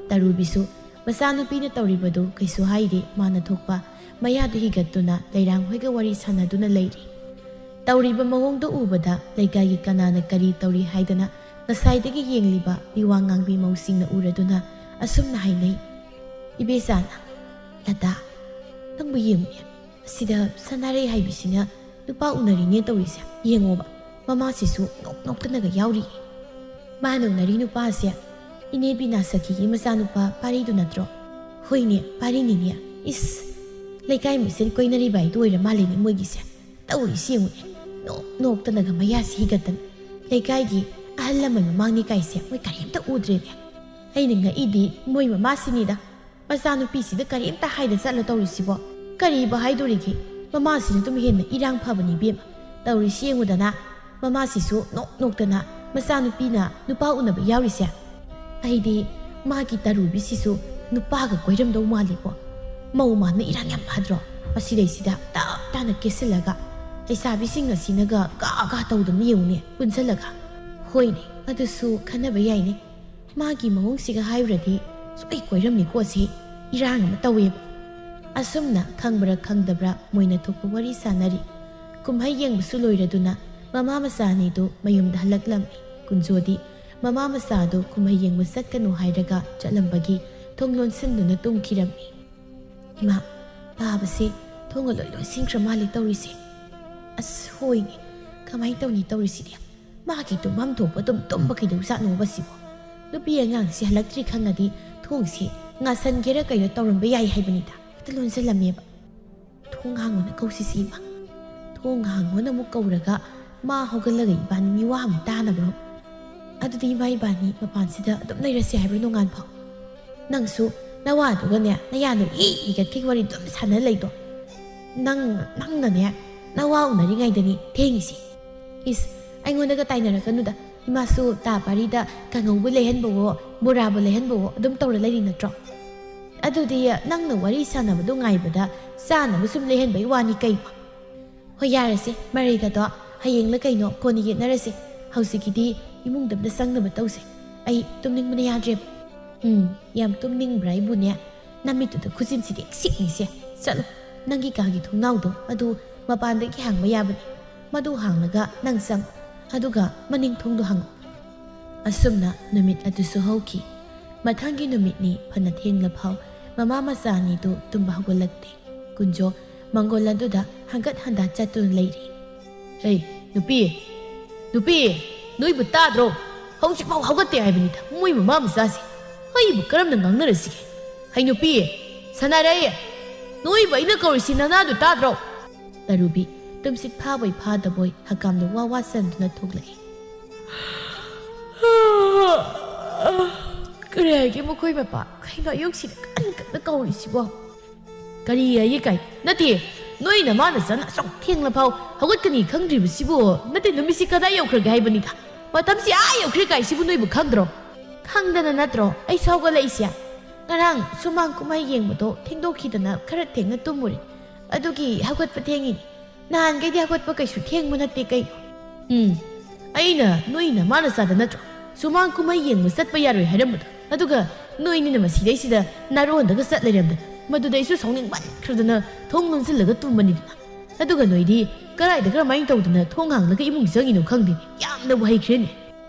ꯇꯔꯨꯕꯤꯁꯨ ꯃꯆꯥꯅꯨꯄꯤꯅ ꯇꯧꯔꯤꯕꯗꯨ ꯀꯩꯁꯨ ꯍꯥꯏꯗꯦ, ꯃꯥꯅ ꯊꯣꯛꯄ ꯃꯌꯥꯗꯨ ꯍꯤꯒꯠꯇꯨꯅ ꯂꯩꯔꯥꯡ ꯍꯣꯏꯒ ꯋꯥꯔꯤ ꯁꯥꯟꯅꯗꯨꯅ ꯂꯩꯔꯤ꯫ ꯇꯧꯔꯤꯕ ꯃꯑꯣꯡꯗꯨ ꯎꯕꯗ ꯂꯩꯀꯥꯏꯒꯤ ꯀꯅꯥꯅ ꯀꯔꯤ ꯇꯧꯔꯤ ꯍꯥꯏꯗꯅ ꯉꯁꯥꯏꯗꯒꯤ ꯌꯦꯡꯂꯤꯕ ꯃꯤꯋꯥ ꯉꯥꯡꯕꯤ ꯃꯧꯁꯤꯡꯅ ꯎꯔꯗꯨꯅ ꯑꯁꯨꯝꯅ ꯍꯥꯏꯅꯩ, "ꯏꯕꯦꯆꯥꯅ, ꯂꯇꯥ, ꯅꯪꯕꯨ ꯌꯦꯡꯉꯨꯅꯦ, ꯑꯁꯤꯗ ꯁꯅꯥꯔꯩ ꯍꯥꯏꯕꯤꯁꯤꯅ ꯅꯨꯄꯥ ꯎꯅꯔꯤꯅꯦ ꯇꯧꯔꯤꯁꯦ꯫ ꯌꯦꯡꯉꯣꯕ, ꯃꯃꯥꯁꯤꯁꯨ ꯅꯣꯛ ꯅꯣꯛꯇꯅꯒ ꯌꯥꯎꯔꯤ꯫ ꯃꯥꯅ ꯎꯅꯔꯤ ꯅꯨꯄꯥꯁꯦ ꯏꯅꯦ ꯕꯤꯅꯥ ꯁꯈꯤꯒꯤ ꯃꯆꯥꯅꯨꯄꯥ ꯄꯥꯔꯤꯗꯨ ꯅꯠꯇ꯭ꯔꯣ? ꯍꯣꯏꯅꯦ, ꯄꯥꯔꯤꯅꯤꯅꯦ꯫ ꯏꯁ, ꯂꯩꯀꯥꯏ ꯃꯁꯦꯟ ꯀꯣꯏꯅꯔꯤꯕ ꯍꯥꯏꯗꯨ ꯑꯣꯏꯔ ꯃꯥꯜꯂꯦꯅꯦ ꯃꯣꯏꯒꯤꯁꯦ꯫ ꯇꯧꯔꯤꯁꯤ ꯌꯦꯡꯉꯨꯅꯦ, ꯅꯣꯛ ꯅꯣꯛꯇꯅꯒ ꯃꯌꯥꯁꯤ ꯍꯤꯒꯠꯇꯅ꯫ ꯂꯩꯀꯥꯏꯒꯤ ꯑꯍꯜ ꯂꯃꯟ ꯃꯃꯥꯡꯅꯤ ꯀꯥꯏꯁꯦ ꯃꯣꯏ ꯀꯔꯤꯝꯇ ꯎꯗ꯭ꯔꯦꯅꯦ꯫ ꯑꯩꯅ ꯉꯛꯏꯗꯤ ꯃꯣꯏ ꯃꯃꯥꯁꯤꯅꯤꯗ꯫ ꯃꯆꯥꯅꯨꯄꯤꯁꯤꯗ ꯀꯔꯤꯝꯇ ꯍꯥꯏꯗ ꯆꯠꯂ ꯇꯧꯔꯤꯁꯤꯕꯣ? ꯀꯔꯤꯕꯨ ꯍꯥꯏꯗꯣꯔꯤꯒꯦ? ꯃꯃꯥꯁꯤꯅ ꯑꯗꯨꯝ ꯍꯦꯟꯅ ꯏꯔꯥꯡ ꯐꯕꯅꯤ ꯏꯕꯦꯝꯃ꯫ ꯇꯧꯔꯤꯁꯤ ꯌꯦꯡꯉꯨꯗꯅ, ꯃꯃꯥꯁꯤꯁꯨ ꯅꯣꯛ ꯅꯣꯛꯇꯅ ꯃꯆꯥꯅꯨꯄꯤꯅ ꯅꯨꯄꯥ ꯎꯅꯕ ꯌꯥꯎꯔꯤꯁꯦ꯫ ꯑꯩꯗꯤ ꯃꯥꯒꯤ ꯇꯔꯨꯕꯤꯁꯤꯁꯨ ꯅꯨꯄꯥꯒ ꯀꯣꯏꯔꯝꯗꯧ ꯃꯥꯜꯂꯤꯀꯣ꯫ ꯃꯧ ꯃꯥꯟꯕ ꯏꯔꯥꯡ ꯌꯥꯝ ꯐꯗ꯭ꯔꯣ? ꯃꯁꯤꯗꯩꯁꯤꯗ ꯇꯞ ꯇꯥꯅ ꯀꯦꯁꯤꯜꯂꯒ ꯂꯩꯁꯥꯕꯤꯁꯤꯡ ꯑꯁꯤꯅꯒ ꯒꯥ ꯒꯥ ꯇꯧꯗꯅ ꯌꯦꯡꯉꯨꯅꯦ ꯄꯨꯟꯁꯤꯜꯂꯒ꯫ ꯍꯣꯏꯅꯦ, ꯑꯗꯨꯁꯨ ꯈꯟꯅꯕ ꯌꯥꯏꯅꯦ꯫ ꯃꯥꯒꯤ ꯃꯑꯣꯡꯁꯤꯒ ꯍꯥꯏꯔꯨꯔꯗꯤ ꯁꯣꯏ ꯀꯣꯏꯔꯝꯅꯤꯀꯣ ꯁꯤ꯫ ꯏꯔꯥꯡ ꯑꯃ ꯇꯧꯋꯦꯕ꯫ ꯑꯁꯨꯝꯅ ꯈꯪꯕ꯭ꯔꯥ ꯈꯪꯗꯕ꯭ꯔꯥ ꯃꯣꯏꯅ ꯊꯣꯛꯄ ꯋꯥꯔꯤ ꯁꯥꯟꯅꯔꯤ꯫ ꯀꯨꯝꯍꯩ ꯌꯦꯡꯕꯁꯨ ꯂꯣꯏꯔꯗꯨꯅ ꯃꯃꯥ ꯃꯆꯥ ꯑꯅꯤꯗꯨ ꯃꯌꯨꯝꯗ ꯍꯜꯂꯛꯂꯝꯃꯤ꯫ ꯀꯨꯟꯖꯣꯗꯤ ꯃꯃꯥ ꯃꯆꯥ ꯑꯗꯨ ꯀꯨꯝꯍꯩ ꯌꯦꯡꯕ ꯆꯠꯀꯅꯨ ꯍꯥꯏꯔꯒ ꯆꯠꯂꯝꯕꯒꯤ ꯊꯣꯡ ꯂꯣꯟꯁꯤꯟꯗꯨꯅ ꯇꯨꯝꯈꯤꯔꯝꯃꯤ꯫ ꯏꯃꯥ, ꯄꯥꯕꯁꯦ ꯊꯣꯡꯒ ꯂꯣꯏ ꯂꯣꯟꯁꯤꯟꯈ꯭ꯔ ꯃꯥꯜꯂꯦ ꯇꯧꯔꯤꯁꯦ꯫ ꯑꯁ, ꯍꯣꯏꯅꯦ, ꯀꯃꯥꯏꯅ ꯇꯧꯅꯤ ꯇꯧꯔꯤꯁꯤꯗꯤ? ꯃꯥꯒꯤ ꯇꯨꯝꯐꯝ ꯊꯣꯛꯄ ꯑꯗꯨꯝ ꯇꯨꯝꯕ ꯀꯩꯗꯧꯖꯥꯠꯅꯣꯕ ꯁꯤꯕꯣ? ꯅꯨꯄꯤ ꯑꯉꯥꯡꯁꯤ ꯍꯜꯂꯛꯇ꯭ꯔꯤ ꯈꯪꯉꯗꯤ ꯊꯣꯡꯁꯤ ꯉꯥꯁꯟꯒꯦꯔ ꯀꯩꯅꯣ ꯇꯧꯔꯝꯕ ꯌꯥꯏ ꯍꯥꯏꯕꯅꯤꯗ꯫ ꯍꯦꯛꯇ ꯂꯣꯟꯁꯤꯜꯂꯝꯃꯦꯕ꯫ "ꯊꯣꯡ ꯍꯥꯡꯉꯣꯅ ꯀꯧꯁꯤꯁꯤ ꯏꯃꯥ꯫" ꯊꯣꯡ ꯍꯥꯡꯉꯣꯅ ꯑꯃꯨꯛ ꯀꯧꯔꯒ ꯃꯥ ꯍꯧꯒꯠꯂꯒ ꯏꯕꯥꯅꯤ ꯃꯤꯋꯥ ꯑꯃꯨꯛ ꯇꯥꯅꯕ꯭ꯔꯣ? ꯑꯗꯨꯗꯤ ꯏꯃꯥ ꯏꯕꯥꯅꯤ ꯃꯄꯥꯟꯁꯤꯗ ꯑꯗꯨꯝ ꯂꯩꯔꯁꯦ ꯍꯥꯏꯕ꯭ꯔꯣ ꯅꯣꯡꯉꯥꯟ ꯐꯥꯎ? ꯅꯪꯁꯨ ꯅꯋꯥꯗꯨꯒꯅꯦ ꯅꯌꯥꯗꯣ ꯍꯤ ꯍꯤꯒꯠꯈꯤꯒ ꯋꯥꯔꯤ ꯑꯗꯨꯝ ꯁꯥꯟꯅ ꯂꯩꯗꯣ꯫ ꯅꯪ, ꯅꯪꯅꯅꯦ ꯅꯋꯥ ꯎꯅꯔꯤꯉꯩꯗꯅꯤ ꯊꯦꯡꯉꯤꯁꯤ꯫ ꯏꯁ, ꯑꯩꯉꯣꯟꯗꯒ ꯇꯥꯏꯅꯔꯛꯀꯅꯨꯗ꯫ ꯏꯃꯥꯁꯨ ꯇꯥ ꯄꯥꯔꯤꯗ ꯀꯥꯡꯉꯧꯕꯨ ꯂꯩꯍꯟꯕꯋꯣ, ꯕꯣꯔꯥꯕꯨ ꯂꯩꯍꯟꯕꯋꯣ ꯑꯗꯨꯝ ꯇꯧꯔ ꯂꯩꯔꯤ ꯅꯠꯇ꯭ꯔꯣ? ꯑꯗꯨꯗꯤ ꯅꯪꯅ ꯋꯥꯔꯤ ꯁꯥꯟꯅꯕꯗꯣ ꯉꯥꯏꯕꯗ ꯆꯥꯅꯕ ꯁꯨꯝ ꯂꯩꯍꯟꯕꯩ ꯋꯥꯅꯤ ꯀꯩꯅꯣ? ꯍꯣꯏ, ꯌꯥꯔꯦꯁꯦ, ꯃꯔꯩꯒꯗꯣ ꯍꯌꯦꯡꯂ ꯀꯩꯅꯣ ꯀꯣꯟꯅ ꯌꯦꯠꯅꯔꯁꯦ꯫ ꯍꯧꯖꯤꯛꯀꯤꯗꯤ ꯏꯃꯨꯡꯗ ꯑꯝꯇ ꯆꯪꯅꯕ ꯇꯧꯁꯦ꯫ ꯑꯩ ꯇꯨꯝꯅꯤꯡꯕꯅ ꯌꯥꯗ꯭ꯔꯦꯕ꯫ ꯎꯝ, ꯌꯥꯝ ꯇꯨꯝꯅꯤꯡꯕ꯭ꯔꯥ ꯑꯩꯕꯨꯅꯦ? ꯅꯃꯤꯠꯇꯨꯗ ꯈꯨꯖꯤꯟꯁꯤꯗꯤ ꯁꯤꯛꯅꯤꯁꯦ꯫ ꯆꯠꯂꯣ, ꯅꯪꯒꯤ ꯀꯥꯒꯤ ꯊꯣꯡꯅꯥꯎꯗꯣ ꯑꯗꯨ ꯃꯄꯥꯟꯗꯒꯤ ꯍꯥꯡꯕ ꯌꯥꯕꯅꯤ꯫ ꯃꯗꯨ ꯍꯥꯡꯂꯒ ꯅꯪ ꯆꯪꯉꯣ꯫ ꯑꯗꯨꯒ ꯃꯅꯤꯡ ꯊꯣꯡꯗꯣ ꯍꯥꯡꯉꯣ꯫ ꯑꯁꯨꯝꯅ ꯅꯨꯃꯤꯠ ꯑꯗꯨꯁꯨ ꯍꯧꯈꯤ꯫ ꯃꯊꯪꯒꯤ ꯅꯨꯃꯤꯠꯅꯤ ꯐꯅ ꯊꯦꯡꯂ ꯐꯥꯎ ꯃꯃꯥ ꯃꯆꯥ ꯑꯅꯤꯗꯨ ꯇꯨꯝꯕ ꯍꯧꯒꯠꯂꯛꯇꯦ꯫ ꯀꯨꯟꯖꯣ ꯃꯪꯒꯣꯜ ꯑꯗꯨꯗ ꯍꯪꯒꯠ ꯍꯟꯗꯥ ꯆꯠꯇꯨꯅ ꯂꯩꯔꯤ꯫ "ꯍꯦ, ꯅꯨꯄꯤ, "ꯅꯨꯄꯤ, ꯅꯣꯏꯕꯨ ꯇꯥꯗ꯭ꯔꯣ? ꯍꯧꯖꯤꯛꯐꯥꯎ ꯍꯧꯒꯠꯇꯦ ꯍꯥꯏꯕꯅꯤꯗ ꯃꯣꯏ ꯃꯃꯥ ꯃꯆꯥꯁꯦ꯫ ꯑꯩꯕꯨ ꯀꯔꯝꯅ ꯉꯥꯡꯅꯔꯁꯤꯒꯦ? ꯍꯩ ꯅꯨꯄꯤ, ꯁꯅꯥꯔꯩ, ꯅꯣꯏꯕꯨ ꯑꯩꯅ ꯀꯧꯔꯤꯁꯤ ꯅꯅꯥꯗꯨ ꯇꯥꯗ꯭ꯔꯣ?" ꯇꯔꯨꯕꯤ ꯇꯨꯝꯁꯤꯠ ꯐꯥꯕꯣꯏ ꯐꯥꯗꯕꯣꯏ ꯍꯀꯥꯝꯗ ꯋꯥ ꯋꯥ ꯆꯟꯗꯨꯅ ꯊꯣꯛꯂꯛꯏ꯫ "ꯀꯔꯤ ꯍꯥꯏꯒꯦ ꯃꯈꯣꯏ ꯃꯄꯥ? ꯀꯩꯅꯣ ꯑꯌꯨꯛꯁꯤꯗ ꯀꯟ ꯀꯟꯅ ꯀꯧꯔꯤꯁꯤꯕꯣ?" "ꯀꯔꯤ ꯍꯥꯏꯒꯦ ꯀꯥꯏ? ꯅꯠꯇꯦ, ꯅꯣꯏ ꯅꯃꯥꯅ ꯆꯥꯅ ꯑꯁꯨꯛ ꯊꯦꯡꯂꯐꯥꯎ ꯍꯧꯒꯠꯀꯅꯤ ꯈꯪꯗ꯭ꯔꯤꯕꯁꯤꯕꯨ? ꯅꯠꯇꯦ, ꯅꯨꯃꯤꯠꯁꯤ ꯀꯗꯥꯏ ꯌꯧꯈ꯭ꯔꯒꯦ ꯍꯥꯏꯕꯅꯤꯗ? ꯃꯇꯝꯁꯤ ꯑꯥ ꯌꯧꯈ꯭ꯔꯦ ꯀꯥꯏꯁꯤꯕꯨ ꯅꯣꯏꯕꯨ ꯈꯪꯗ꯭ꯔꯣ?" "ꯈꯪꯗꯅ ꯅꯠꯇ꯭ꯔꯣ ꯑꯩꯁꯨ ꯍꯧꯒꯠꯂꯛꯏꯁꯦ? ꯉꯔꯥꯡ ꯁꯨꯃꯥꯡ ꯀꯨꯝꯍꯩ ꯌꯦꯡꯕꯗꯣ ꯊꯦꯡꯗꯣꯛꯈꯤꯗꯅ ꯈꯔ ꯊꯦꯡꯅ ꯇꯨꯝꯃꯨꯔꯦ꯫ ꯑꯗꯨꯒꯤ ꯍꯧꯒꯠꯄ ꯊꯦꯡꯉꯤꯅꯤ꯫ ꯅꯍꯥꯟꯈꯩꯗꯤ ꯍꯧꯒꯠꯄ ꯀꯩꯁꯨ ꯊꯦꯡꯕ ꯅꯠꯇꯦ ꯀꯩꯅꯣ?" "ꯎꯝ, ꯑꯩꯅ ꯅꯣꯏ ꯅꯃꯥꯅ ꯆꯥꯗ ꯅꯠꯇ꯭ꯔꯣ ꯁꯨꯃꯥꯡ ꯀꯨꯝꯍꯩ ꯌꯦꯡꯕ ꯆꯠꯄ ꯌꯥꯔꯣꯏ ꯍꯥꯏꯔꯝꯕꯗꯣ? ꯑꯗꯨꯒ ꯅꯣꯏꯅꯤꯅ ꯃꯁꯤꯗꯩꯁꯤꯗ ꯅꯥꯔꯣꯟꯗꯒ ꯆꯠ ꯂꯩꯔꯝꯗꯅ꯫ ꯃꯗꯨꯗ ꯑꯩꯁꯨ ꯁꯥꯎꯅꯤꯡꯃꯟꯈ꯭ꯔꯗꯅ ꯊꯣꯡ ꯂꯣꯟꯁꯤꯜꯂꯒ ꯇꯨꯝꯕꯅꯤꯗꯅ꯫ ꯑꯗꯨꯒ ꯅꯣꯏꯗꯤ ꯀꯗꯥꯏꯗ ꯀꯔꯝꯍꯥꯏꯅ ꯇꯧꯗꯅ ꯊꯣꯡ ꯍꯥꯡꯂꯒ ꯏꯃꯨꯡ ꯆꯪꯉꯤꯅꯣ ꯈꯪꯗꯦ꯫ ꯌꯥꯝꯅꯕꯨ ꯍꯩꯈ꯭ꯔꯦꯅꯦ꯫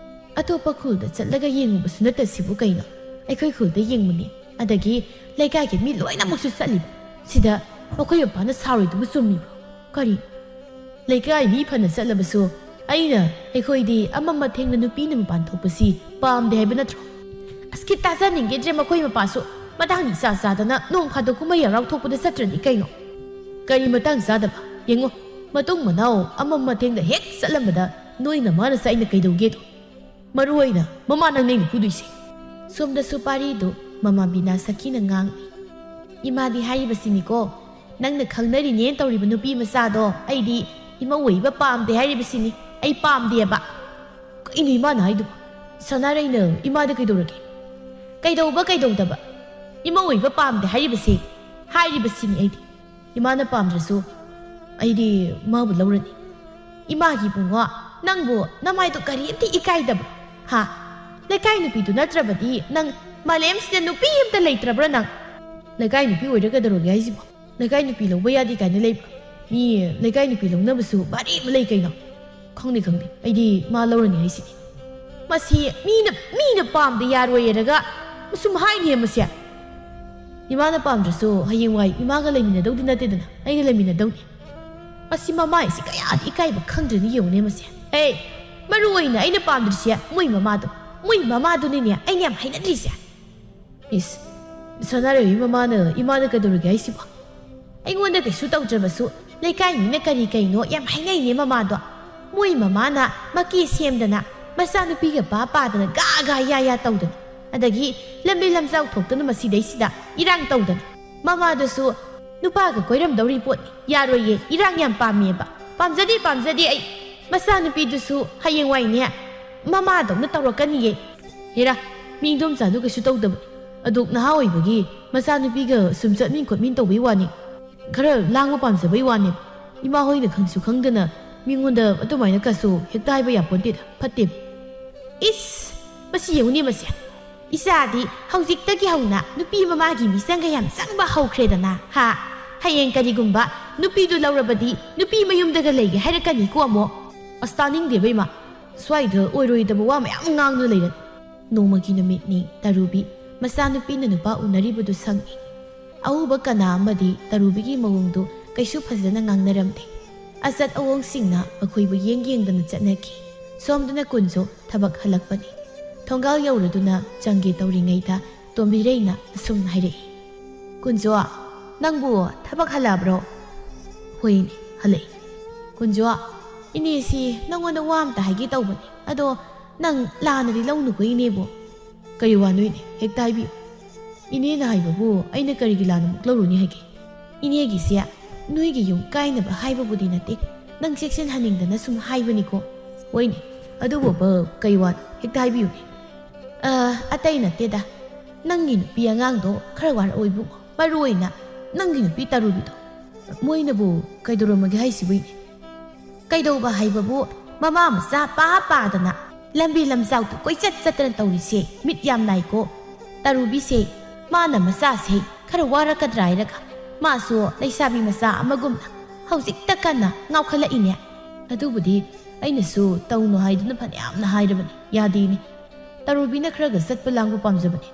ꯑꯇꯣꯞꯄ ꯈꯨꯜꯗ ꯆꯠꯂꯒ ꯌꯦꯡꯉꯨꯕꯁꯨ ꯅꯠꯇꯁꯤꯕꯨ ꯀꯩꯅꯣ? ꯑꯩꯈꯣꯏ ꯈꯨꯜꯗ ꯌꯦꯡꯕꯅꯤ꯫ ꯑꯗꯒꯤ ꯂꯩꯀꯥꯏꯒꯤ ꯃꯤ ꯂꯣꯏꯅꯃꯛꯁꯨ ꯆꯠꯂꯤꯕ꯫ ꯁꯤꯗ ꯃꯈꯣꯏ ꯃꯄꯥꯅ ꯁꯥꯎꯔꯤꯗꯨꯕꯨ ꯆꯨꯝꯃꯤꯕ꯭ꯔꯣ? ꯀꯔꯤ? ꯂꯩꯀꯥꯏ ꯃꯤ ꯐꯅ ꯆꯠꯂꯕꯁꯨ ꯑꯩꯅ, ꯑꯩꯈꯣꯏꯗꯤ ꯑꯃꯝ ꯑꯊꯦꯡꯅ ꯅꯨꯄꯤꯅ ꯃꯄꯥꯟ ꯊꯣꯛꯄꯁꯤ ꯄꯥꯝꯗꯦ ꯍꯥꯏꯕ ꯅꯠꯇ꯭ꯔꯣ?" "ꯑꯁ, ꯈꯤꯠ ꯇꯥꯖꯅꯤꯡꯈꯤꯗ꯭ꯔꯦ ꯃꯈꯣꯏ ꯃꯄꯥꯁꯨ꯫ ꯃꯇꯥꯡ ꯏꯆꯥ ꯆꯥꯗꯅ ꯅꯣꯡ ꯐꯥꯗꯣꯛ ꯀꯨꯝꯍꯩ ꯍꯔꯥꯎ ꯊꯣꯛꯄꯗ ꯆꯠꯇ꯭ꯔꯗꯤ ꯀꯩꯅꯣ?" "ꯀꯔꯤ ꯃꯇꯥꯡ ꯆꯥꯗꯕ? ꯌꯦꯡꯉꯣ, ꯃꯇꯨꯡ ꯃꯅꯥꯎ ꯑꯃꯝ ꯑꯊꯦꯡꯗ ꯍꯦꯛ ꯆꯠꯂꯝꯕꯗ ꯅꯣꯏ ꯅꯃꯥꯅꯁꯨ ꯑꯩꯅ ꯀꯩꯗꯧꯒꯦꯗꯣ? ꯃꯔꯨ ꯑꯣꯏꯅ ꯃꯃꯥ ꯅꯪꯅꯦ ꯑꯩꯅ ꯐꯨꯗꯣꯏꯁꯦ꯫" ꯁꯣꯝꯗꯁꯨ ꯄꯥꯔꯤꯗꯨ ꯃꯃꯥ ꯕꯤꯅꯥ ꯁꯈꯤꯅ ꯉꯥꯡꯂꯤ꯫ "ꯏꯃꯥꯗꯤ ꯍꯥꯏꯔꯤꯕꯁꯤꯅꯤꯀꯣ, ꯅꯪꯅ ꯈꯪꯅꯔꯤꯅꯦꯅ ꯇꯧꯔꯤꯕ ꯅꯨꯄꯤ ꯃꯆꯥꯗꯣ ꯑꯩꯗꯤ ꯏꯃꯧ ꯑꯣꯏꯕ ꯄꯥꯝꯗꯦ ꯍꯥꯏꯔꯤꯕꯁꯤꯅꯤ꯫ ꯑꯩ ꯄꯥꯝꯗꯦꯕ꯫" "ꯀꯩꯅꯣ ꯏꯃꯥꯅ ꯍꯥꯏꯗꯨꯕꯣ? ꯁꯅꯥꯔꯩꯅ ꯏꯃꯥꯗ ꯀꯩꯗꯧꯔꯒꯦ?" "ꯀꯩꯗꯧꯕ ꯀꯩꯗꯧꯗꯕ? ꯏꯃꯧ ꯑꯣꯏꯕ ꯄꯥꯝꯗꯦ ꯍꯥꯏꯔꯤꯕꯁꯤ, ꯍꯥꯏꯔꯤꯕꯁꯤꯅꯤ ꯑꯩꯗꯤ꯫ ꯏꯃꯥꯅ ꯄꯥꯝꯗ꯭ꯔꯁꯨ ꯑꯩꯗꯤ ꯃꯥꯕꯨ ꯂꯧꯔꯅꯤ꯫" "ꯏꯃꯥꯒꯤ ꯏꯕꯨꯡꯉꯣ, ꯅꯪꯕꯨ ꯅꯃꯥꯏꯗꯣ ꯀꯔꯤꯝꯇ ꯏꯀꯥꯏꯗꯕ꯭ꯔꯣ? ꯍꯥ? ꯂꯩꯀꯥꯏ ꯅꯨꯄꯤꯗꯨ ꯅꯠꯇ꯭ꯔꯕꯗꯤ ꯅꯪ ꯃꯥꯂꯦꯝꯁꯤꯗ ꯅꯨꯄꯤ ꯑꯝꯇ ꯂꯩꯇ꯭ꯔꯕ꯭ꯔꯥ ꯅꯪ? ꯂꯩꯀꯥꯏ ꯅꯨꯄꯤ ꯑꯣꯏꯔꯒ ꯀꯩꯗꯧꯔꯒꯦ ꯍꯥꯏꯁꯤꯕꯣ? ꯂꯩꯀꯥꯏ ꯅꯨꯄꯤ ꯂꯧꯕ ꯌꯥꯗꯦ ꯀꯥꯏꯅ ꯂꯩꯕ꯭ꯔꯣ? ꯃꯤ ꯂꯩꯀꯥꯏ ꯅꯨꯄꯤ ꯂꯧꯅꯕꯁꯨ ꯚꯥꯔꯤ ꯑꯃ ꯂꯩ ꯀꯩꯅꯣ?" "ꯈꯪꯗꯦ, ꯈꯪꯗꯦ, ꯑꯩꯗꯤ ꯃꯥ ꯂꯧꯔꯅꯤ ꯍꯥꯏꯁꯤꯅꯤ꯫" "ꯃꯁꯤ ꯃꯤꯅ, ꯃꯤꯅ ꯄꯥꯝꯗ ꯌꯥꯔꯣꯏ ꯍꯥꯏꯔꯒ ꯃꯁꯨꯝ ꯍꯥꯏꯅꯤꯌꯦ ꯃꯁꯦ꯫" "ꯏꯃꯥꯅ ꯄꯥꯝꯗ꯭ꯔꯁꯨ ꯍꯌꯦꯡꯋꯥꯏ ꯏꯃꯥꯒ ꯂꯩꯃꯤꯟꯅꯗꯧꯗꯤ ꯅꯠꯇꯦꯗꯅ, ꯑꯩꯒ ꯂꯩꯃꯤꯟꯅꯗꯧꯅꯤ꯫" ꯃꯁꯤ ꯃꯃꯥꯏꯁꯤ ꯀꯌꯥꯗꯤ ꯏꯀꯥꯏꯕ ꯈꯪꯗ꯭ꯔꯦꯅ ꯌꯦꯡꯉꯨꯅꯦ ꯃꯁꯦ꯫ "ꯍꯦ, ꯃꯔꯨ ꯑꯣꯏꯅ ꯑꯩꯅ ꯄꯥꯝꯗ꯭ꯔꯤꯁꯦ ꯃꯣꯏ ꯃꯃꯥꯗꯣ, ꯃꯣꯏ ꯃꯃꯥꯗꯨꯅꯤꯅꯦ ꯑꯩꯅ ꯌꯥꯝ ꯍꯩꯅꯗ꯭ꯔꯤꯁꯦ꯫ ꯏꯁ, ꯁꯅꯥꯔꯩ ꯃꯃꯥꯅ ꯏꯃꯥꯗ ꯀꯩꯗꯧꯔꯒꯦ ꯍꯥꯏꯁꯤꯕꯣ? ꯑꯩꯉꯣꯟꯗ ꯀꯩꯁꯨ ꯇꯧꯗ꯭ꯔꯕꯁꯨ ꯂꯩꯀꯥꯏ ꯃꯤꯅ ꯀꯔꯤ ꯀꯩꯅꯣ ꯌꯥꯝ ꯍꯥꯏꯅꯩꯅꯦ ꯃꯃꯥꯗꯣ꯫ ꯃꯣꯏ ꯃꯃꯥꯅ ꯃꯀꯤ ꯁꯦꯝꯗꯅ ꯃꯆꯥꯅꯨꯄꯤꯒ ꯄꯥ ꯄꯥꯗꯅ ꯒꯥ ꯒꯥ ꯌꯥ ꯌꯥ ꯇꯧꯗꯅ, ꯑꯗꯒꯤ ꯂꯝꯕꯤ ꯂꯝꯖꯥꯎ ꯊꯣꯛꯇꯅ ꯃꯁꯤꯗꯩꯁꯤꯗ ꯏꯔꯥꯡ ꯇꯧꯗꯅ꯫ ꯃꯃꯥꯗꯨꯁꯨ ꯅꯨꯄꯥꯒ ꯀꯣꯏꯔꯝꯗꯧꯔꯤ ꯄꯣꯠꯅꯤ꯫ ꯌꯥꯔꯣꯏꯌꯦ, ꯏꯔꯥꯡ ꯌꯥꯝ ꯄꯥꯝꯃꯦꯕ꯫ ꯄꯥꯝꯖꯗꯦ, ꯄꯥꯝꯖꯗꯦ ꯑꯩ꯫ ꯃꯆꯥꯅꯨꯄꯤꯗꯨꯁꯨ ꯍꯌꯦꯡꯋꯥꯏꯅꯦ ꯃꯃꯥꯗꯧꯅ ꯇꯧꯔꯛꯀꯅꯤꯌꯦ꯫ ꯍꯦꯔꯥ, ꯃꯤ ꯏꯟꯗꯣꯝꯆꯥꯗꯨ ꯀꯩꯁꯨ ꯇꯧꯗꯕꯅꯤ꯫ ꯑꯗꯨꯛ ꯅꯍꯥ ꯑꯣꯏꯕꯒꯤ ꯃꯆꯥꯅꯨꯄꯤꯒ ꯁꯨꯝ ꯆꯠꯃꯤꯟ ꯈꯣꯠꯃꯤꯟ ꯇꯧꯕꯩ ꯋꯥꯅꯤ꯫ ꯈꯔ ꯂꯥꯡꯕ ꯄꯥꯝꯖꯕꯩ ꯋꯥꯅꯦ꯫ ꯏꯃꯥ ꯍꯣꯏꯅ ꯈꯪꯁꯨ ꯈꯪꯗꯅ ꯃꯤꯉꯣꯟꯗ ꯑꯗꯨꯃꯥꯏꯅ ꯀꯩꯁꯨ ꯍꯦꯛꯇ ꯍꯥꯏꯕ ꯌꯥꯄꯣꯟꯇꯦꯗ, ꯐꯠꯇꯦꯕ꯫ ꯏꯁ! ꯃꯁꯤ ꯌꯦꯡꯉꯨꯅꯦ ꯃꯁꯦ꯫ ꯏꯆꯥꯗꯤ ꯍꯧꯖꯤꯛꯇꯒꯤ ꯍꯧꯅ ꯅꯨꯄꯤ ꯃꯃꯥꯒꯤ ꯃꯤꯆꯪꯒ ꯌꯥꯝ ꯆꯪꯕ ꯍꯧꯈ꯭ꯔꯦꯗꯅ, ꯍꯥ? ꯍꯌꯦꯡ ꯀꯔꯤꯒꯨꯝꯕ ꯅꯨꯄꯤꯗꯨ ꯂꯧꯔꯕꯗꯤ ꯅꯨꯄꯤ ꯃꯌꯨꯝꯗꯒ ꯂꯩꯒꯦ ꯍꯥꯏꯔꯛꯀꯅꯤꯀꯣ ꯑꯃꯨꯛ꯫ ꯑꯁ, ꯇꯥꯅꯤꯡꯗꯦꯕ ꯏꯃꯥ꯫ ꯁ꯭ꯋꯥꯏꯗ ꯑꯣꯏꯔꯣꯏꯗꯕ ꯋꯥ ꯃꯌꯥꯝ ꯉꯥꯡꯗꯨꯅ ꯂꯩꯔꯅꯤ꯫ ꯅꯣꯡꯃꯒꯤ ꯅꯨꯃꯤꯠꯅꯤ, ꯇꯔꯨꯕꯤ ꯃꯆꯥꯅꯨꯄꯤꯅ ꯅꯨꯄꯥ ꯎꯅꯔꯤꯕꯗꯨ ꯁꯪꯏ꯫ ꯑꯎꯕ ꯀꯅꯥ ꯑꯃꯗꯤ ꯇꯔꯨꯕꯤꯒꯤ ꯃꯑꯣꯡꯗꯨ ꯀꯩꯁꯨ ꯐꯖꯅ ꯉꯥꯡꯅꯔꯝꯗꯦ꯫ ꯑꯆꯠ ꯑꯋꯣꯡꯁꯤꯡꯅ ꯃꯈꯣꯏꯕꯨ ꯌꯦꯡ ꯌꯦꯡꯗꯅ ꯆꯠꯅꯈꯤ꯫ ꯁꯣꯝꯗꯅ ꯀꯨꯟꯖꯣ ꯊꯕꯛ ꯍꯜꯂꯛꯄꯅꯤ꯫ ꯊꯣꯡꯒꯥꯜ ꯌꯧꯔꯗꯨꯅ ꯆꯪꯒꯦ ꯇꯧꯔꯤꯉꯩꯗ ꯇꯣꯝꯕꯤꯔꯩꯅ ꯑꯁꯨꯝ ꯍꯥꯏꯔꯛꯏ, "ꯀꯨꯟꯖꯣ, ꯅꯪꯕꯨ ꯊꯕꯛ ꯍꯜꯂꯛꯑꯕ꯭ꯔꯣ?" "ꯍꯣꯏꯅꯦ, ꯍꯜꯂꯛꯏ꯫" "ꯀꯨꯟꯖꯣ, ꯏꯅꯦꯁꯤ ꯅꯪꯉꯣꯟꯗ ꯋꯥ ꯑꯝꯇ ꯍꯥꯏꯒꯦ ꯇꯧꯕꯅꯤ, ꯑꯗꯣ ꯅꯪ ꯂꯥꯟꯅꯗꯤ ꯂꯧꯅꯨꯀꯣ ꯏꯅꯦꯕꯨ꯫" "ꯀꯔꯤ ꯋꯥꯅꯣ ꯏꯅꯦ? ꯍꯦꯛꯇ ꯍꯥꯏꯕꯤꯌꯨ꯫" "ꯏꯅꯦꯅ ꯍꯥꯏꯕꯕꯨ ꯑꯩꯅ ꯀꯔꯤꯒꯤ ꯂꯥꯟꯅ ꯑꯃꯨꯛ ꯂꯧꯔꯨꯅꯤ ꯍꯥꯏꯒꯦ? ꯏꯅꯦꯒꯤꯁꯦ ꯅꯣꯏꯒꯤ ꯌꯨꯝ ꯀꯥꯏꯅꯕ ꯍꯥꯏꯕꯕꯨꯗꯤ ꯅꯠꯇꯦ, ꯅꯪ ꯆꯦꯛꯁꯤꯟꯍꯟꯅꯤꯡꯗꯅ ꯁꯨꯝ ꯍꯥꯏꯕꯅꯤꯀꯣ꯫" "ꯍꯣꯏꯅꯦ, ꯑꯗꯨꯕꯨꯕ ꯀꯩ ꯋꯥꯅꯣ? ꯍꯦꯛꯇ ꯍꯥꯏꯕꯤꯌꯨꯅꯦ꯫" "ꯑ, ꯑꯇꯩ ꯅꯠꯇꯦꯗ, ꯅꯪꯒꯤ ꯅꯨꯄꯤ ꯑꯉꯥꯡꯗꯣ ꯈꯔ ꯋꯥꯔꯛꯑꯣ ꯏꯕꯨꯡꯉꯣ, ꯃꯔꯨ ꯑꯣꯏꯅ ꯅꯪꯒꯤ ꯅꯨꯄꯤ ꯇꯔꯨꯕꯤꯗꯣ꯫ ꯃꯣꯏꯅꯕꯨ ꯀꯩꯗꯧꯔꯝꯃꯒꯦ ꯍꯥꯏꯁꯤꯕꯨ ꯏꯅꯦ?" "ꯀꯩꯗꯧꯕ ꯍꯥꯏꯕꯕꯨ, ꯃꯃꯥ ꯃꯆꯥ ꯄꯥ ꯄꯥꯗꯅ ꯂꯝꯕꯤ ꯂꯝꯖꯥꯎꯗ ꯀꯣꯏꯆꯠ ꯆꯠꯇꯅ ꯇꯧꯔꯤꯁꯦ ꯃꯤꯠ ꯌꯥꯝ ꯅꯥꯏꯀꯣ꯫ ꯇꯔꯨꯕꯤꯁꯦ ꯃꯥꯅ ꯃꯆꯥꯁꯦ ꯈꯔ ꯋꯥꯔꯛꯀꯗ꯭ꯔꯥ ꯍꯥꯏꯔꯒ ꯃꯥꯁꯨ ꯂꯩꯁꯥꯕꯤ ꯃꯆꯥ ꯑꯃꯒꯨꯝꯅ ꯍꯧꯖꯤꯛꯇ ꯀꯟꯅ ꯉꯥꯎꯈꯠꯂꯛꯏꯅꯦ꯫" "ꯑꯗꯨꯕꯨꯗꯤ ꯑꯩꯅꯁꯨ ꯇꯧꯅꯨ ꯍꯥꯏꯗꯨꯅ ꯐꯅꯌꯥꯝꯅ ꯍꯥꯏꯔꯕꯅꯤ, ꯌꯥꯗꯦꯅꯦ꯫ ꯇꯔꯨꯕꯤꯅ ꯈꯔꯒ ꯆꯠꯄ ꯂꯥꯡꯕ ꯄꯥꯝꯖꯕꯅꯤ꯫"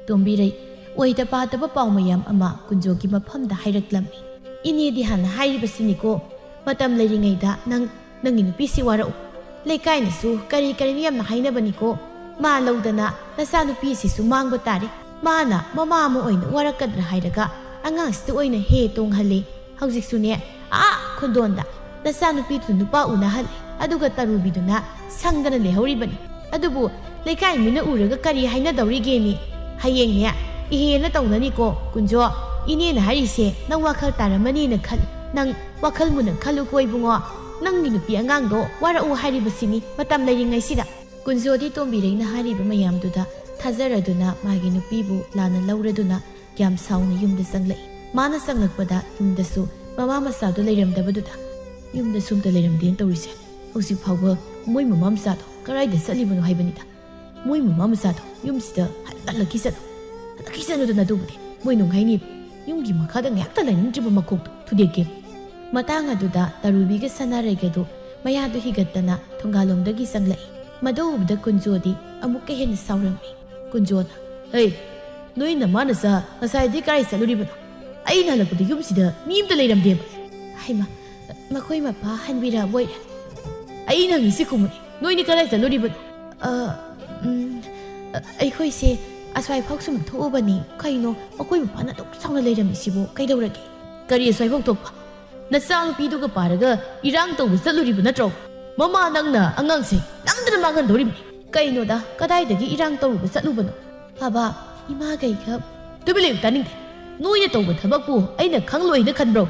ꯇꯣꯝꯕꯤꯔꯩ ꯑꯣꯏꯗ ꯄꯥꯗꯕ ꯄꯥꯎ ꯃꯌꯥꯝ ꯑꯃ ꯀꯨꯟꯖꯣꯒꯤ ꯃꯐꯝꯗ ꯍꯥꯏꯔꯛꯂꯝꯃꯤ꯫ "ꯏꯅꯦꯗꯤ ꯍꯥꯟꯅ ꯍꯥꯏꯔꯤꯕꯁꯤꯅꯤꯀꯣ, ꯃꯇꯝ ꯂꯩꯔꯤꯉꯩꯗ ꯅꯪ ꯅꯪꯒꯤ ꯅꯨꯄꯤꯁꯤ ꯋꯥꯔꯛꯎ꯫ ꯂꯩꯀꯥꯏꯅꯁꯨ ꯀꯔꯤ ꯀꯔꯤꯅꯣ ꯌꯥꯝꯅ ꯍꯥꯏꯅꯕꯅꯤꯀꯣ꯫ ꯃꯥ ꯂꯧꯗꯅ ꯅꯆꯥꯅꯨꯄꯤꯁꯤꯁꯨ ꯃꯥꯡꯕ ꯇꯥꯔꯦ꯫ ꯃꯥꯅ ꯃꯃꯥ ꯑꯃ ꯑꯣꯏꯅ ꯋꯥꯔꯛꯀꯗ꯭ꯔꯥ ꯍꯥꯏꯔꯒ ꯑꯉꯥꯡꯁꯤꯗ ꯑꯣꯏꯅ ꯍꯦ ꯇꯣꯡꯍꯜꯂꯦ꯫ ꯍꯧꯖꯤꯛꯁꯨꯅꯦ, ꯑꯥ ꯈꯨꯟꯗꯣꯟꯗ ꯅꯆꯥꯅꯨꯄꯤꯗꯨ ꯅꯨꯄꯥ ꯎꯅꯍꯜꯂꯦ, ꯑꯗꯨꯒ ꯇꯔꯨꯕꯤꯗꯨꯅ ꯁꯪꯗꯅ ꯂꯩꯍꯧꯔꯤꯕꯅꯤ꯫ ꯑꯗꯨꯕꯨ ꯂꯩꯀꯥꯏ ꯃꯤꯅ ꯎꯔꯒ ꯀꯔꯤ ꯍꯥꯏꯅꯗꯧꯔꯤꯒꯦ ꯃꯤ? ꯍꯌꯦꯡꯅꯦ ꯏꯍꯦꯟꯅ ꯇꯧꯅꯅꯤꯀꯣ꯫ ꯀꯨꯟꯖꯣ, ꯏꯅꯦꯅ ꯍꯥꯏꯔꯤꯁꯦ ꯅꯪ ꯋꯥꯈꯜ ꯇꯥꯔꯝꯃꯅꯤꯅ ꯈꯜꯂꯤ꯫ ꯅꯪ ꯋꯥꯈꯜ ꯃꯨꯟꯅ ꯈꯜꯂꯨꯀꯣ ꯏꯕꯨꯡꯉꯣ꯫ ꯅꯪꯒꯤ ꯅꯨꯄꯤ ꯑꯉꯥꯡꯗꯣ ꯋꯥꯔꯛꯎ ꯍꯥꯏꯔꯤꯕꯁꯤꯅꯤ ꯃꯇꯝ ꯂꯩꯔꯤꯉꯩꯁꯤꯗ꯫ ꯀꯨꯟꯖꯣꯗꯤ ꯇꯣꯝꯕꯤꯔꯩꯅ ꯍꯥꯏꯔꯤꯕ ꯃꯌꯥꯝꯗꯨꯗ ꯊꯥꯖꯔꯗꯨꯅ ꯃꯥꯒꯤ ꯅꯨꯄꯤꯕꯨ ꯂꯥꯟꯅ ꯂꯧꯔꯗꯨꯅ ꯌꯥꯝ ꯁꯥꯎꯅ ꯌꯨꯝꯗ ꯆꯪꯂꯛꯏ꯫ ꯃꯥꯅ ꯆꯪꯂꯛꯄꯗ ꯌꯨꯝꯗꯁꯨ ꯃꯃꯥ ꯃꯆꯥꯗꯨ ꯂꯩꯔꯝꯗꯕꯗꯨꯗ, "ꯌꯨꯝꯗꯁꯨ ꯑꯝꯇ ꯂꯩꯔꯝꯗꯦꯅ ꯇꯧꯔꯤꯁꯦ꯫ ꯍꯧꯖꯤꯛ ꯐꯥꯎꯕ ꯃꯣꯏ ꯃꯃꯥ ꯃꯆꯥꯗꯣ ꯀꯗꯥꯏꯗ ꯆꯠꯂꯤꯕꯅꯣ ꯍꯥꯏꯕꯅꯤꯗ꯫ ꯃꯣꯏ ꯃꯃꯥ ꯃꯆꯥꯗꯣ ꯌꯨꯝꯁꯤꯗ ꯍꯜꯂꯛꯈꯤꯁꯅꯨ꯫ ꯍꯜꯂꯛꯈꯤꯁꯅꯨꯗꯅ ꯑꯗꯨꯕꯨꯗꯤ ꯃꯣꯏ ꯅꯨꯡꯉꯥꯏꯅꯤ꯫ ꯌꯨꯝꯒꯤ ꯃꯈꯥꯗ ꯉꯥꯏꯍꯥꯛꯇ ꯂꯩꯅꯤꯡꯗ꯭ꯔꯤꯕ ꯃꯀꯣꯛꯇꯣ ꯊꯨꯗꯦꯛꯀꯦ꯫" ꯃꯇꯥꯡ ꯑꯗꯨꯗ ꯇꯔꯨꯕꯤꯒ ꯁꯅꯥꯔꯩꯒꯗꯨ ꯃꯌꯥꯗꯨ ꯍꯤꯒꯠꯇꯅ ꯊꯣꯡꯒꯥꯜꯂꯣꯝꯗꯒꯤ ꯆꯪꯂꯛꯏ꯫ ꯃꯗꯨ ꯎꯕꯗ ꯀꯨꯟꯖꯣꯗꯤ ꯑꯃꯨꯛꯀ ꯍꯦꯟꯅ ꯁꯥꯎꯔꯝꯃꯤ꯫ ꯀꯨꯟꯖꯣꯅ, "ꯍꯩ, ꯅꯣꯏ ꯅꯃꯥ ꯅꯆꯥ ꯉꯁꯥꯏꯗꯤ ꯀꯥꯏ ꯆꯠꯂꯨꯔꯤꯕꯅꯣ? ꯑꯩꯅ ꯍꯜꯂꯛꯄꯗ ꯌꯨꯝꯁꯤꯗ ꯃꯤ ꯑꯝꯇ ꯂꯩꯔꯝꯗꯦꯕ꯫" "ꯍꯩꯃ, ꯃꯈꯣꯏ ꯃꯄꯥ ꯍꯟꯕꯤꯔꯛꯑꯕꯣꯏꯔꯦ꯫" "ꯑꯩꯅ ꯍꯪꯉꯤꯁꯤ ꯈꯨꯝꯃꯨꯅꯦ, ꯅꯣꯏꯅꯤ ꯀꯗꯥꯏ ꯆꯠꯂꯨꯔꯤꯕꯅꯣ?" "ꯑ, ꯎꯝ, ꯑ, ꯑꯩꯈꯣꯏꯁꯦ ꯑꯁ꯭ꯋꯥꯏꯐꯥꯎ ꯁꯨꯝ ꯊꯣꯛꯎꯕꯅꯤ꯫ ꯀꯩꯅꯣ, ꯃꯈꯣꯏ ꯃꯄꯥꯅ ꯑꯗꯨꯛ ꯁꯥꯎꯅ ꯂꯩꯔꯝꯃꯤꯁꯤꯕꯨ? ꯀꯩꯗꯧꯔꯒꯦ?" "ꯀꯔꯤ ꯑꯁ꯭ꯋꯥꯏꯐꯥꯎ ꯊꯣꯛꯄ? ꯅꯆꯥꯅꯨꯄꯤꯗꯨꯒ ꯄꯥꯔꯒ ꯏꯔꯥꯡ ꯇꯧꯕ ꯆꯠꯂꯨꯔꯤꯕ ꯅꯠꯇ꯭ꯔꯣ? ꯃꯃꯥ ꯅꯪꯅ ꯑꯉꯥꯡꯁꯦ ꯅꯝꯗꯅ ꯃꯥꯡꯍꯟꯗꯧꯔꯤꯕꯅꯤ꯫" "ꯀꯩꯅꯣꯗ, ꯀꯗꯥꯏꯗꯒꯤ ꯏꯔꯥꯡ ꯇꯧꯔꯨꯕ ꯆꯠꯂꯨꯕꯅꯣ?" "ꯕꯥꯕꯥ, ꯏꯃꯥꯒꯩꯒ꯫" "ꯇꯨꯃꯤꯟ ꯂꯩꯌꯨ, ꯇꯥꯅꯤꯡꯗꯦ꯫ ꯅꯣꯏꯅ ꯇꯧꯕ ꯊꯕꯛꯄꯨ ꯑꯩꯅ ꯈꯪꯂꯣꯏꯅ ꯈꯟꯕ꯭ꯔꯣ?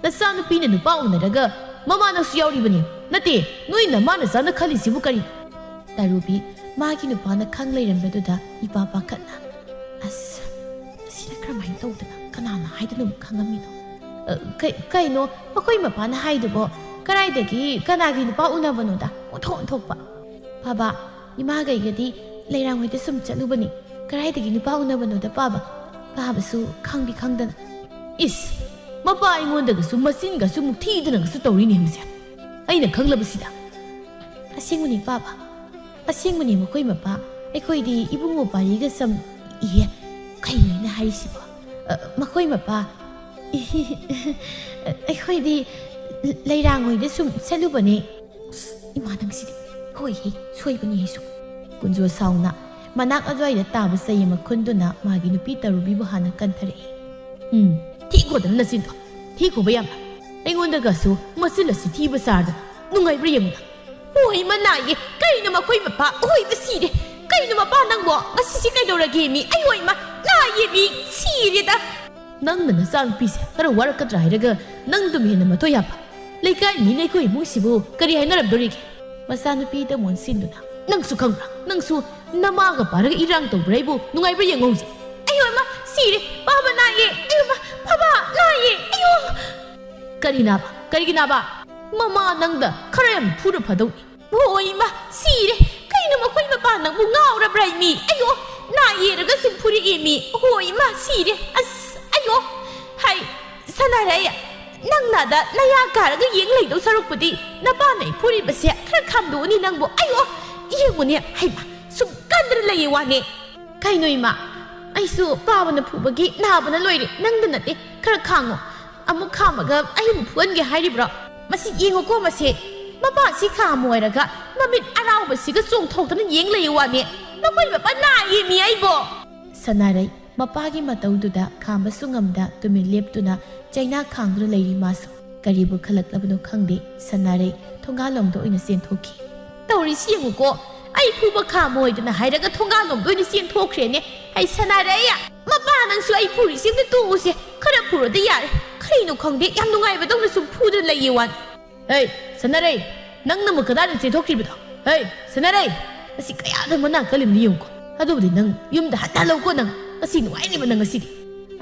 ꯅꯆꯥꯅꯨꯄꯤꯅ ꯅꯨꯄꯥ ꯎꯅꯔꯒ ꯃꯃꯥ ꯅꯪꯁꯨ ꯌꯥꯎꯔꯤꯕꯅꯤ꯫ ꯅꯠꯇꯦ, ꯅꯣꯏ ꯅꯃꯥ ꯅꯆꯥꯅ ꯈꯜꯂꯤꯁꯤꯕꯨ ꯀꯔꯤꯅꯣ?" ꯇꯔꯨꯕꯤ ꯃꯥꯒꯤ ꯅꯨꯄꯥꯅ ꯈꯪ ꯂꯩꯔꯝꯕꯗꯨꯗ ꯏꯄꯥ ꯄꯥꯈꯠꯅ, "ꯑꯁ, ꯑꯁꯤꯅ ꯀꯔꯝꯍꯥꯏꯅ ꯇꯧꯗꯅ ꯀꯅꯥꯅ ꯍꯥꯏꯗꯨꯅ ꯑꯃꯨꯛ ꯈꯪꯉꯝꯃꯤꯅꯣ?" "ꯑ, ꯀꯩ-, ꯀꯩꯅꯣ ꯃꯈꯣꯏ ꯃꯄꯥꯅ ꯍꯥꯏꯗꯨꯕꯣ? ꯀꯗꯥꯏꯗꯒꯤ ꯀꯅꯥꯒꯤ ꯅꯨꯄꯥ ꯎꯅꯕꯅꯣꯗ? ꯑꯣꯟꯊꯣꯛ ꯑꯣꯟꯊꯣꯛꯄ!" "ꯕꯥꯕꯥ, ꯏꯃꯥꯒꯩꯒꯗꯤ ꯂꯩꯔꯥꯡꯍꯣꯏꯗ ꯁꯨꯝ ꯆꯠꯂꯨꯕꯅꯤ꯫ ꯀꯗꯥꯏꯗꯒꯤ ꯅꯨꯄꯥ ꯎꯅꯕꯅꯣꯗ ꯄꯥꯕ?" ꯄꯥꯕꯁꯨ ꯈꯪꯗꯤ ꯈꯪꯗꯅ꯫ "ꯏꯁ! ꯃꯄꯥ ꯑꯩꯉꯣꯟꯗꯒꯁꯨ ꯃꯆꯤꯟꯒꯁꯨ ꯃꯨꯛ ꯊꯤꯗꯅꯒꯁꯨ ꯇꯧꯔꯤꯅꯦ ꯃꯁꯦ꯫ ꯑꯩꯅ ꯈꯪꯂꯕꯁꯤꯗ꯫" "ꯑꯁꯦꯡꯕꯅꯤ ꯄꯥꯕ, ꯑꯁꯦꯡꯕꯅꯤ ꯃꯈꯣꯏ ꯃꯄꯥ꯫ ꯑꯩꯈꯣꯏꯗꯤ ꯏꯕꯨꯡꯉꯣ ꯄꯥꯔꯤꯒ ꯁꯝ ꯏꯍꯦ꯫ ꯀꯩꯅꯣ ꯑꯩꯅ ꯍꯥꯏꯔꯤꯁꯤꯕꯣ? ꯑ, ꯃꯈꯣꯏ ꯃꯄꯥ, ꯑꯩꯈꯣꯏꯗꯤ ꯂꯩꯔꯥꯡ ꯍꯣꯏꯗ ꯁꯨꯝ ꯆꯠꯂꯨꯕꯅꯦ꯫" "ꯃꯥ ꯅꯪꯁꯤꯗꯤ, ꯍꯣꯏꯍꯦ, ꯁꯣꯏꯕꯅꯤ ꯑꯩꯁꯨ꯫" ꯀꯨꯟꯖꯣ ꯁꯥꯎꯅ ꯃꯅꯥꯛ ꯑꯗꯨꯋꯥꯏꯗ ꯇꯥꯕ ꯆꯩ ꯑꯃ ꯈꯨꯟꯗꯨꯅ ꯃꯥꯒꯤ ꯅꯨꯄꯤ ꯇꯔꯨꯕꯤꯕꯨ ꯍꯥꯟꯅ ꯀꯟꯊꯔꯛꯏ꯫ "ꯎꯝ, ꯊꯤꯈꯣꯗꯅ ꯅꯆꯤꯟꯗꯣ, ꯊꯤꯈꯣꯕ ꯌꯥꯝꯅ꯫ ꯑꯩꯉꯣꯟꯗꯒꯁꯨ ꯃꯆꯤꯜ ꯑꯁꯤ ꯊꯤꯕ ꯆꯥꯔꯗꯅ ꯅꯨꯡꯉꯥꯏꯕ꯭ꯔꯥ ꯌꯦꯡꯉꯨꯅ꯫" "ꯍꯣꯏ, ꯃꯅꯥꯏꯌꯦ, ꯀꯩꯅꯣ ꯃꯈꯣꯏ ꯃꯄꯥ ꯑꯍꯣꯏꯕ ꯁꯤꯔꯦ꯫ ꯀꯩꯅꯣ ꯃꯄꯥ ꯅꯪꯕꯣ, ꯉꯁꯤꯁꯤ ꯀꯩꯗꯧꯔꯒꯦ ꯃꯤ? ꯑꯩ ꯍꯣꯏ, ꯃꯅꯥꯏꯌꯦ ꯃꯤ, ꯁꯤꯔꯦꯗ꯫" "ꯅꯪꯅ ꯅꯆꯥꯅꯨꯄꯤꯁꯦ ꯈꯔ ꯋꯥꯔꯛꯀꯗ꯭ꯔꯥ ꯍꯥꯏꯔꯒ ꯅꯪꯗꯨꯝ ꯍꯦꯟꯅ ꯃꯊꯣꯏ ꯌꯥꯝꯕ꯫ ꯂꯩꯀꯥꯏ ꯃꯤꯅ ꯑꯩꯈꯣꯏ ꯏꯃꯨꯡꯁꯤꯕꯨ ꯀꯔꯤ ꯍꯥꯏꯅꯔꯝꯗꯣꯔꯤꯒꯦ?" ꯃꯆꯥꯅꯨꯄꯤꯗ ꯃꯣꯟꯁꯤꯟꯗꯨꯅ, "ꯅꯪꯁꯨ ꯈꯪꯕ꯭ꯔꯥ? ꯅꯪꯁꯨ ꯅꯃꯥꯒ ꯄꯥꯔꯒ ꯏꯔꯥꯡ ꯇꯧꯕ꯭ꯔꯥ? ꯑꯩꯕꯨ ꯅꯨꯡꯉꯥꯏꯕ꯭ꯔꯥ ꯌꯦꯡꯉꯣ ꯍꯧꯖꯤꯛ꯫" "ꯑꯩ ꯍꯣꯏ, ꯃꯥ ꯁꯤꯔꯦ, ꯄꯥꯕ ꯅꯥꯏꯌꯦ, ꯑꯩ ꯍꯣꯏ, ꯃꯥ ꯐꯕ ꯅꯥꯏꯌꯦ, ꯑꯩꯌꯣ꯫" "ꯀꯔꯤ ꯅꯥꯕ? ꯀꯔꯤꯒꯤ ꯅꯥꯕ? ꯃꯃꯥ ꯅꯪꯗ ꯈꯔ ꯌꯥꯝ ꯐꯨꯔ ꯐꯗꯧꯅꯤ꯫" "ꯍꯣꯏ, ꯏꯃꯥ, ꯁꯤꯔꯦ꯫ ꯀꯩꯅꯣ ꯃꯈꯣꯏ ꯃꯄꯥ ꯅꯪꯕꯨ ꯉꯥꯎꯔꯕ꯭ꯔꯥ ꯃꯤ? ꯑꯌꯣ, ꯅꯥ ꯌꯦꯔꯒ ꯁꯨꯝ ꯐꯨꯔꯛꯑꯦ ꯃꯤ꯫ ꯍꯣꯏ, ꯏꯃꯥ, ꯁꯤꯔꯦ꯫ ꯑꯁ, ꯑꯌꯣ꯫ ꯍꯥꯏ, ꯁꯅꯥꯔꯩ, ꯅꯪ ꯅꯥꯗ ꯅꯌꯥ ꯀꯥꯔꯒ ꯌꯦꯡ ꯂꯩꯗꯧ ꯁꯔꯨꯛꯄꯨꯗꯤ ꯅꯄꯥꯅ ꯑꯩ ꯐꯨꯔꯤꯕꯁꯦ ꯈꯔ ꯈꯥꯝꯗꯣꯛꯎꯅꯤ ꯅꯪꯕꯨ꯫ ꯑꯌꯣ, ꯌꯦꯡꯉꯨꯅꯦ, ꯍꯩꯃꯥ, ꯁꯨꯝ ꯀꯟꯗꯅ ꯂꯩꯌꯦ ꯋꯥꯅꯦ꯫" "ꯀꯩꯅꯣ ꯏꯃꯥ? ꯑꯩꯁꯨ ꯄꯥꯕꯅ ꯐꯨꯕꯒꯤ ꯅꯥꯕꯅ ꯂꯣꯏꯔꯦ꯫ ꯅꯪꯗ ꯅꯠꯇꯦ, ꯈꯔ ꯈꯥꯡꯉꯣ꯫" "ꯑꯃꯨꯛ ꯈꯥꯝꯃꯒ ꯑꯩ ꯑꯃꯨꯛ ꯐꯨꯍꯟꯒꯦ ꯍꯥꯏꯔꯤꯕ꯭ꯔꯣ? ꯃꯁꯤ ꯌꯦꯡꯉꯨꯀꯣ, ꯃꯁꯦ ꯃꯄꯥꯁꯤ ꯈꯥꯝꯃꯣꯏꯔꯒ ꯃꯃꯤꯠ ꯑꯔꯥꯎꯕꯁꯤꯒ ꯆꯣꯡꯊꯣꯛꯇꯅ ꯌꯦꯡ ꯂꯩꯌꯨ ꯋꯥꯅꯦ꯫ ꯃꯈꯣꯏ ꯃꯄꯥ ꯅꯥꯏꯌꯦ ꯃꯤ ꯑꯩꯕꯣ꯫" ꯁꯅꯥꯔꯩ ꯃꯄꯥꯒꯤ ꯃꯇꯧꯗꯨꯗ ꯈꯥꯝꯕꯁꯨ ꯉꯝꯗ ꯇꯨꯃꯤꯟ ꯂꯦꯞꯇꯨꯅ ꯆꯩꯅꯥ ꯈꯥꯡꯗꯨꯅ ꯂꯩꯔꯤ ꯃꯥꯁꯨ꯫ ꯀꯔꯤꯕꯨ ꯈꯜꯂꯛꯂꯕꯅꯣ ꯈꯪꯗꯦ, ꯁꯅꯥꯔꯩ ꯊꯣꯡꯒꯥꯜꯂꯣꯝꯗ ꯑꯣꯏꯅ ꯆꯦꯟꯊꯣꯛꯈꯤ꯫ "ꯇꯧꯔꯤꯁꯤ ꯌꯦꯡꯉꯨꯀꯣ, ꯑꯩ ꯐꯨꯕ ꯈꯥꯝꯃꯣꯏꯗꯅ ꯍꯥꯏꯔꯒ ꯊꯣꯡꯒꯥꯜꯂꯣꯝꯗ ꯑꯣꯏꯅ ꯆꯦꯟꯊꯣꯛꯈ꯭ꯔꯦꯅꯦ꯫ ꯑꯩ ꯁꯅꯥꯔꯩ, ꯃꯄꯥ ꯅꯪꯁꯨ ꯑꯩ ꯐꯨꯔꯤꯁꯤ ꯑꯝꯇ ꯇꯣꯛꯎꯁꯦ, ꯈꯔ ꯐꯨꯔꯗꯤ ꯌꯥꯔꯦ꯫ ꯀꯔꯤꯅꯣ ꯈꯪꯗꯦ, ꯌꯥꯝ ꯅꯨꯡꯉꯥꯏꯕꯗꯧꯅ ꯁꯨꯝ ꯐꯨꯗꯅ ꯂꯩꯌꯦ ꯋꯥꯅꯤ꯫" "ꯍꯦ, ꯁꯅꯥꯔꯩ, ꯅꯪꯅ ꯑꯃꯨꯛ ꯀꯗꯥꯏꯗ ꯆꯦꯟꯊꯣꯛꯈ꯭ꯔꯤꯕꯗꯣ? ꯍꯦ, ꯁꯅꯥꯔꯩ, ꯑꯁꯤ ꯀꯌꯥꯗ ꯃꯅꯥ ꯀꯜꯂꯤꯕꯅꯣ ꯌꯦꯡꯉꯨꯀꯣ꯫ ꯑꯗꯨꯕꯨꯗꯤ ꯅꯪ ꯌꯨꯝꯗ ꯍꯟꯅ ꯍꯜꯂꯧꯀꯣ ꯅꯪ꯫ ꯉꯁꯤ ꯅꯨꯡꯉꯥꯏꯅꯤꯕ ꯅꯪ ꯉꯁꯤꯗꯤ꯫"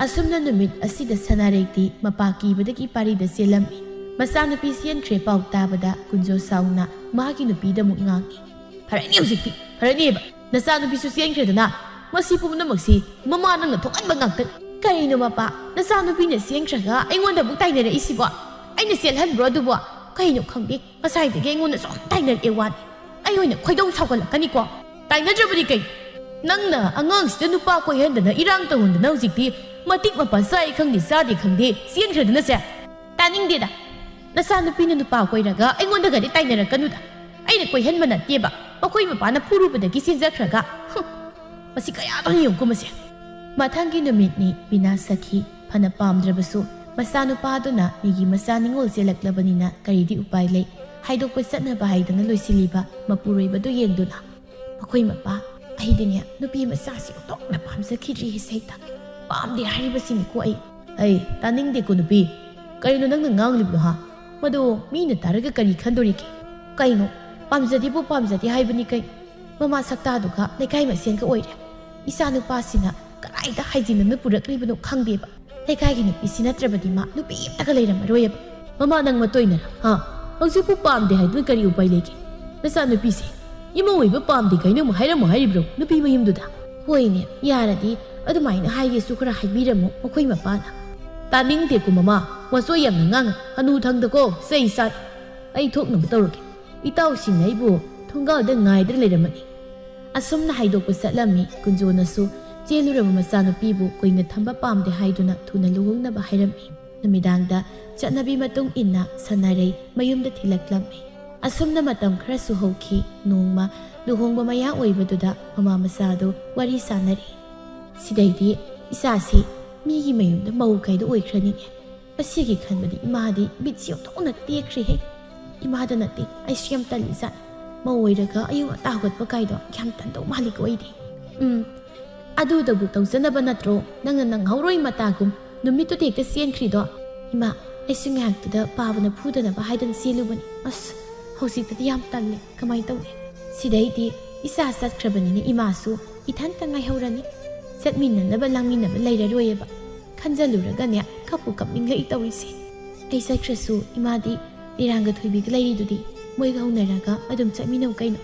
ꯑꯁꯨꯝꯅ ꯅꯨꯃꯤꯠ ꯑꯁꯤꯗ ꯁꯅꯥꯔꯩꯗꯤ ꯃꯄꯥ ꯀꯤꯕꯗꯒꯤ ꯄꯥꯔꯤꯗ ꯆꯦꯜꯂꯝꯃꯤ꯫ ꯃꯆꯥꯅꯨꯄꯤ ꯆꯦꯟꯈ꯭ꯔꯦ ꯄꯥꯎ ꯇꯥꯕꯗ ꯀꯨꯟꯖꯣ ꯁꯥꯎꯅ ꯃꯥꯒꯤ ꯅꯨꯄꯤꯗ ꯑꯃꯨꯛ ꯉꯥꯡꯉꯤ꯫ "ꯐꯔꯅꯤ ꯍꯧꯖꯤꯛꯇꯤ, ꯐꯔꯅꯤꯕ꯫ ꯅꯆꯥꯅꯨꯄꯤꯁꯨ ꯆꯦꯟꯈ꯭ꯔꯦꯗꯅ꯫ ꯃꯁꯤ ꯄꯨꯝꯅꯃꯛꯁꯤ ꯃꯃꯥ ꯅꯪꯅ ꯊꯣꯛꯍꯟꯕ ꯉꯥꯛꯇꯅꯤ꯫" "ꯀꯔꯤꯅꯣ ꯃꯄꯥ? ꯅꯆꯥꯅꯨꯄꯤꯅ ꯆꯦꯟꯈ꯭ꯔꯒ ꯑꯩꯉꯣꯟꯗ ꯑꯃꯨꯛ ꯇꯥꯏꯅꯔꯛꯏꯁꯤꯕꯣ? ꯑꯩꯅ ꯆꯦꯜꯍꯟꯕ꯭ꯔꯣ ꯑꯗꯨꯕꯣ? ꯀꯩꯅꯣ ꯈꯪꯗꯦ, ꯉꯁꯥꯏꯗꯒꯤ ꯑꯩꯉꯣꯟꯗ ꯁꯨꯝ ꯇꯥꯏꯅꯔꯛꯑꯦ ꯋꯥꯅꯤ꯫ ꯑꯩ ꯑꯣꯏꯅ ꯈꯣꯏꯗꯧ ꯁꯥꯎꯒꯠꯂꯛꯀꯅꯤꯀꯣ꯫" "ꯇꯥꯏꯅꯗ꯭ꯔꯕꯗꯤ ꯀꯩ? ꯅꯪꯅ ꯑꯉꯥꯡꯁꯤꯗ ꯅꯨꯄꯥ ꯀꯣꯏꯍꯟꯗꯅ ꯏꯔꯥꯡ ꯇꯧꯍꯟꯗꯅ ꯍꯧꯖꯤꯛꯇꯤ ꯃꯇꯤꯛ ꯃꯄꯥ ꯆꯥꯏ ꯈꯪꯗꯦ ꯆꯥꯗꯦ ꯈꯪꯗꯦ ꯆꯦꯟꯈ꯭ꯔꯗꯅꯁꯦ꯫" "ꯇꯥꯅꯤꯡꯗꯦꯗ꯫ ꯅꯆꯥꯅꯨꯄꯤꯅ ꯅꯨꯄꯥ ꯀꯣꯏꯔꯒ ꯑꯩꯉꯣꯟꯗꯒꯗꯤ ꯇꯥꯏꯅꯔꯛꯀꯅꯨꯗ꯫ ꯑꯩꯅ ꯀꯣꯏꯍꯟꯕ ꯅꯠꯇꯦꯕ, ꯃꯈꯣꯏ ꯃꯄꯥꯅ ꯐꯨꯔꯨꯕꯗꯒꯤ ꯆꯦꯟꯖꯈ꯭ꯔꯒ꯫ ꯍꯨꯝ, ꯃꯁꯤ ꯀꯌꯥꯗꯪ ꯌꯦꯡꯉꯨꯀꯣ ꯃꯁꯦ꯫ ꯃꯊꯪꯒꯤ ꯅꯨꯃꯤꯠꯅꯤ ꯕꯤꯅꯥ ꯁꯈꯤ꯫ ꯐꯅ ꯄꯥꯝꯗ꯭ꯔꯕꯁꯨ ꯃꯆꯥꯅꯨꯄꯥꯗꯨꯅ ꯃꯤꯒꯤ ꯃꯆꯥ ꯅꯤꯉꯣꯜ ꯆꯦꯜꯂꯛꯂꯕꯅꯤꯅ ꯀꯔꯤꯗꯤ ꯎꯄꯥꯏ ꯂꯩ? ꯍꯥꯏꯗꯣꯛꯄ ꯆꯠꯅꯕ ꯍꯥꯏꯗꯅ ꯂꯣꯏꯁꯤꯜꯂꯤꯕ ꯃꯄꯨꯔꯣꯏꯕꯗꯨ ꯌꯦꯡꯗꯨꯅ, "ꯃꯈꯣꯏ ꯃꯄꯥ, ꯑꯩꯗꯤꯅꯦ ꯅꯨꯄꯤ ꯃꯆꯥꯁꯤ ꯑꯣꯟꯊꯣꯛꯅ ꯄꯥꯝꯖꯈꯤꯗ꯭ꯔꯤ ꯏꯁꯩꯇ꯫ ꯄꯥꯝꯗꯦ ꯍꯥꯏꯔꯤꯕꯁꯤꯅꯤꯀꯣ ꯑꯩ꯫" "ꯑꯩ ꯇꯥꯅꯤꯡꯗꯦꯀꯣ ꯅꯨꯄꯤ꯫ ꯀꯔꯤꯅꯣ ꯅꯪꯅ ꯉꯥꯡꯂꯤꯕꯗꯣ, ꯍꯥ? ꯃꯗꯨ ꯃꯤꯅ ꯇꯥꯔꯒ ꯀꯔꯤ ꯈꯟꯗꯣꯔꯤꯒꯦ? ꯀꯩꯅꯣ, ꯄꯥꯝꯖꯗꯦꯕꯨ ꯄꯥꯝꯖꯗꯦ ꯍꯥꯏꯕꯅꯤ ꯀꯩꯅꯣ? ꯃꯃꯥ ꯁꯛꯇꯥꯗꯨꯒ ꯂꯩꯀꯥꯏ ꯃꯁꯦꯟꯒ ꯑꯣꯏꯔꯦ꯫ ꯏꯆꯥ ꯅꯨꯄꯥꯁꯤꯅ ꯀꯗꯥꯏꯗ ꯍꯥꯏꯖꯤꯟꯅꯅ ꯄꯨꯔꯛꯂꯤꯕꯅꯣ ꯈꯪꯗꯦꯕ꯫ ꯂꯩꯀꯥꯏꯒꯤ ꯅꯨꯄꯤꯁꯤ ꯅꯠꯇ꯭ꯔꯕꯗꯤ ꯃꯥ ꯅꯨꯄꯤ ꯑꯝꯇꯒ ꯂꯩꯔꯝꯃꯔꯣꯏꯑꯕ꯫" "ꯃꯃꯥ, ꯅꯪ ꯃꯇꯣꯏꯅꯔ? ꯍꯥ? ꯍꯧꯖꯤꯛꯄꯨ ꯄꯥꯝꯗꯦ ꯍꯥꯏꯗꯨꯅ ꯀꯔꯤ ꯎꯄꯥꯏ ꯂꯩꯒꯦ? ꯅꯆꯥꯅꯨꯄꯤꯁꯦ ꯏꯃꯧ ꯑꯣꯏꯕ ꯄꯥꯝꯗꯦ ꯀꯥꯏꯅ ꯑꯃꯨꯛ ꯍꯥꯏꯔꯝꯃꯣ ꯍꯥꯏꯔꯤꯕ꯭ꯔꯣ ꯅꯨꯄꯤ ꯃꯌꯨꯝꯗꯨꯗ?" "ꯍꯣꯏꯅꯦ, ꯌꯥꯔꯗꯤ ꯑꯗꯨꯃꯥꯏꯅ ꯍꯥꯏꯒꯦꯁꯨ ꯈꯔ ꯍꯥꯏꯕꯤꯔꯝꯃꯣ ꯃꯈꯣꯏ ꯃꯄꯥꯅ꯫" "ꯇꯥꯅꯤꯡꯗꯦꯀꯣ ꯃꯃꯥ, ꯋꯥꯆꯣꯏ ꯌꯥꯝꯅ ꯉꯥꯡꯉ ꯍꯅꯨ ꯊꯪꯗꯀꯣ ꯆꯩ ꯆꯥꯔꯦ꯫ ꯑꯩ ꯊꯣꯛꯅꯕ ꯇꯧꯔꯒꯦ꯫ ꯏꯇꯥꯎꯁꯤꯡꯅ ꯑꯩꯕꯨ ꯊꯣꯡꯒꯥꯜꯗ ꯉꯥꯏꯗ꯭ꯔ ꯂꯩꯔꯝꯃꯅꯤ꯫" ꯑꯁꯨꯝꯅ ꯍꯥꯏꯗꯣꯛꯄ ꯆꯠꯂꯝꯃꯤ꯫ ꯀꯨꯟꯖꯣꯅꯁꯨ ꯆꯦꯜꯂꯨꯔꯕ ꯃꯆꯥꯅꯨꯄꯤꯕꯨ ꯀꯨꯏꯅ ꯊꯝꯕ ꯄꯥꯝꯗꯦ ꯍꯥꯏꯗꯨꯅ ꯊꯨꯅ ꯂꯨꯍꯣꯡꯅꯕ ꯍꯥꯏꯔꯝꯃꯤ꯫ ꯅꯨꯃꯤꯗꯥꯡꯗ ꯆꯠꯅꯕꯤ ꯃꯇꯨꯡ ꯏꯟꯅ ꯁꯅꯥꯔꯩ ꯃꯌꯨꯝꯗ ꯊꯤꯜꯂꯛꯂꯝꯃꯤ꯫ ꯑꯁꯨꯝꯅ ꯃꯇꯝ ꯈꯔꯁꯨ ꯍꯧꯈꯤ꯫ ꯅꯣꯡꯃ ꯂꯨꯍꯣꯡꯕ ꯃꯌꯥ ꯑꯣꯏꯕꯗꯨꯗ ꯃꯃꯥ ꯃꯆꯥꯗꯨ ꯋꯥꯔꯤ ꯁꯥꯟꯅꯔꯤ꯫ "ꯁꯤꯗꯩꯗꯤ ꯏꯆꯥꯁꯤ ꯃꯤꯒꯤ ꯃꯌꯨꯝꯗ ꯃꯧ ꯀꯥꯏꯗ ꯑꯣꯏꯈ꯭ꯔꯅꯤꯅꯦ꯫ ꯃꯁꯤꯒꯤ ꯈꯟꯕꯗꯤ ꯏꯃꯥꯗꯤ ꯃꯤꯠꯁꯤ ꯑꯣꯟꯊꯣꯛꯅ ꯇꯦꯛꯈ꯭ꯔꯦꯍꯦ꯫ ꯏꯃꯥꯗ ꯅꯠꯇꯦ, ꯑꯩꯁꯨ ꯌꯥꯝ ꯇꯜꯂꯤꯖꯥꯠꯅꯤ꯫ ꯃꯧ ꯑꯣꯏꯔꯒ ꯑꯌꯨꯛ ꯉꯟꯇꯥ ꯍꯧꯒꯠꯄ ꯀꯥꯏꯗꯣ ꯌꯥꯝ ꯇꯟꯗꯧ ꯃꯥꯜꯂꯤꯀꯣ ꯑꯩꯗꯤ꯫" "ꯎꯝ, ꯑꯗꯨꯗꯕꯨ ꯇꯧꯖꯅꯕ ꯅꯠꯇ꯭ꯔꯣ ꯅꯪꯅ ꯅꯪꯍꯧꯔꯣꯏ ꯃꯇꯥꯒꯨꯝ ꯅꯨꯃꯤꯠꯇꯨꯗ ꯍꯦꯛꯇ ꯆꯦꯟꯈ꯭ꯔꯤꯗꯣ?" "ꯏꯃꯥ, ꯑꯩꯁꯨ ꯉꯥꯏꯍꯥꯛꯇꯨꯗ ꯄꯥꯕꯅ ꯐꯨꯗꯅꯕ ꯍꯥꯏꯗꯅ ꯆꯦꯜꯂꯨꯕꯅꯤ꯫ ꯑꯁ, ꯍꯧꯖꯤꯛꯇꯗꯤ ꯌꯥꯝ ꯇꯜꯂꯦ꯫ ꯀꯃꯥꯏꯅ ꯇꯧꯅꯤ? ꯁꯤꯗꯩꯗꯤ ꯏꯆꯥ ꯆꯠꯈ꯭ꯔꯕꯅꯤꯅ ꯏꯃꯥꯁꯨ ꯏꯊꯟꯇ ꯉꯥꯏꯍꯧꯔꯅꯤ꯫ ꯆꯠꯃꯤꯟꯅꯅꯕ ꯂꯥꯡꯃꯤꯟꯅꯕ ꯂꯩꯔꯔꯣꯏꯑꯕ꯫ ꯈꯟꯖꯜꯂꯨꯔꯒꯅꯦ ꯀꯞꯄꯨ ꯀꯞꯅꯤꯡꯂꯛꯏ ꯇꯧꯔꯤꯁꯦ꯫ ꯑꯩ ꯆꯠꯈ꯭ꯔꯁꯨ ꯏꯃꯥꯗꯤ ꯂꯤꯔꯥꯡꯒ ꯊꯣꯏꯕꯤꯒ ꯂꯩꯔꯤꯗꯨꯗꯤ, ꯃꯣꯏꯒ ꯍꯧꯅꯔꯒ ꯑꯗꯨꯝ ꯆꯠꯃꯤꯟꯅꯧ ꯀꯩꯅꯣ꯫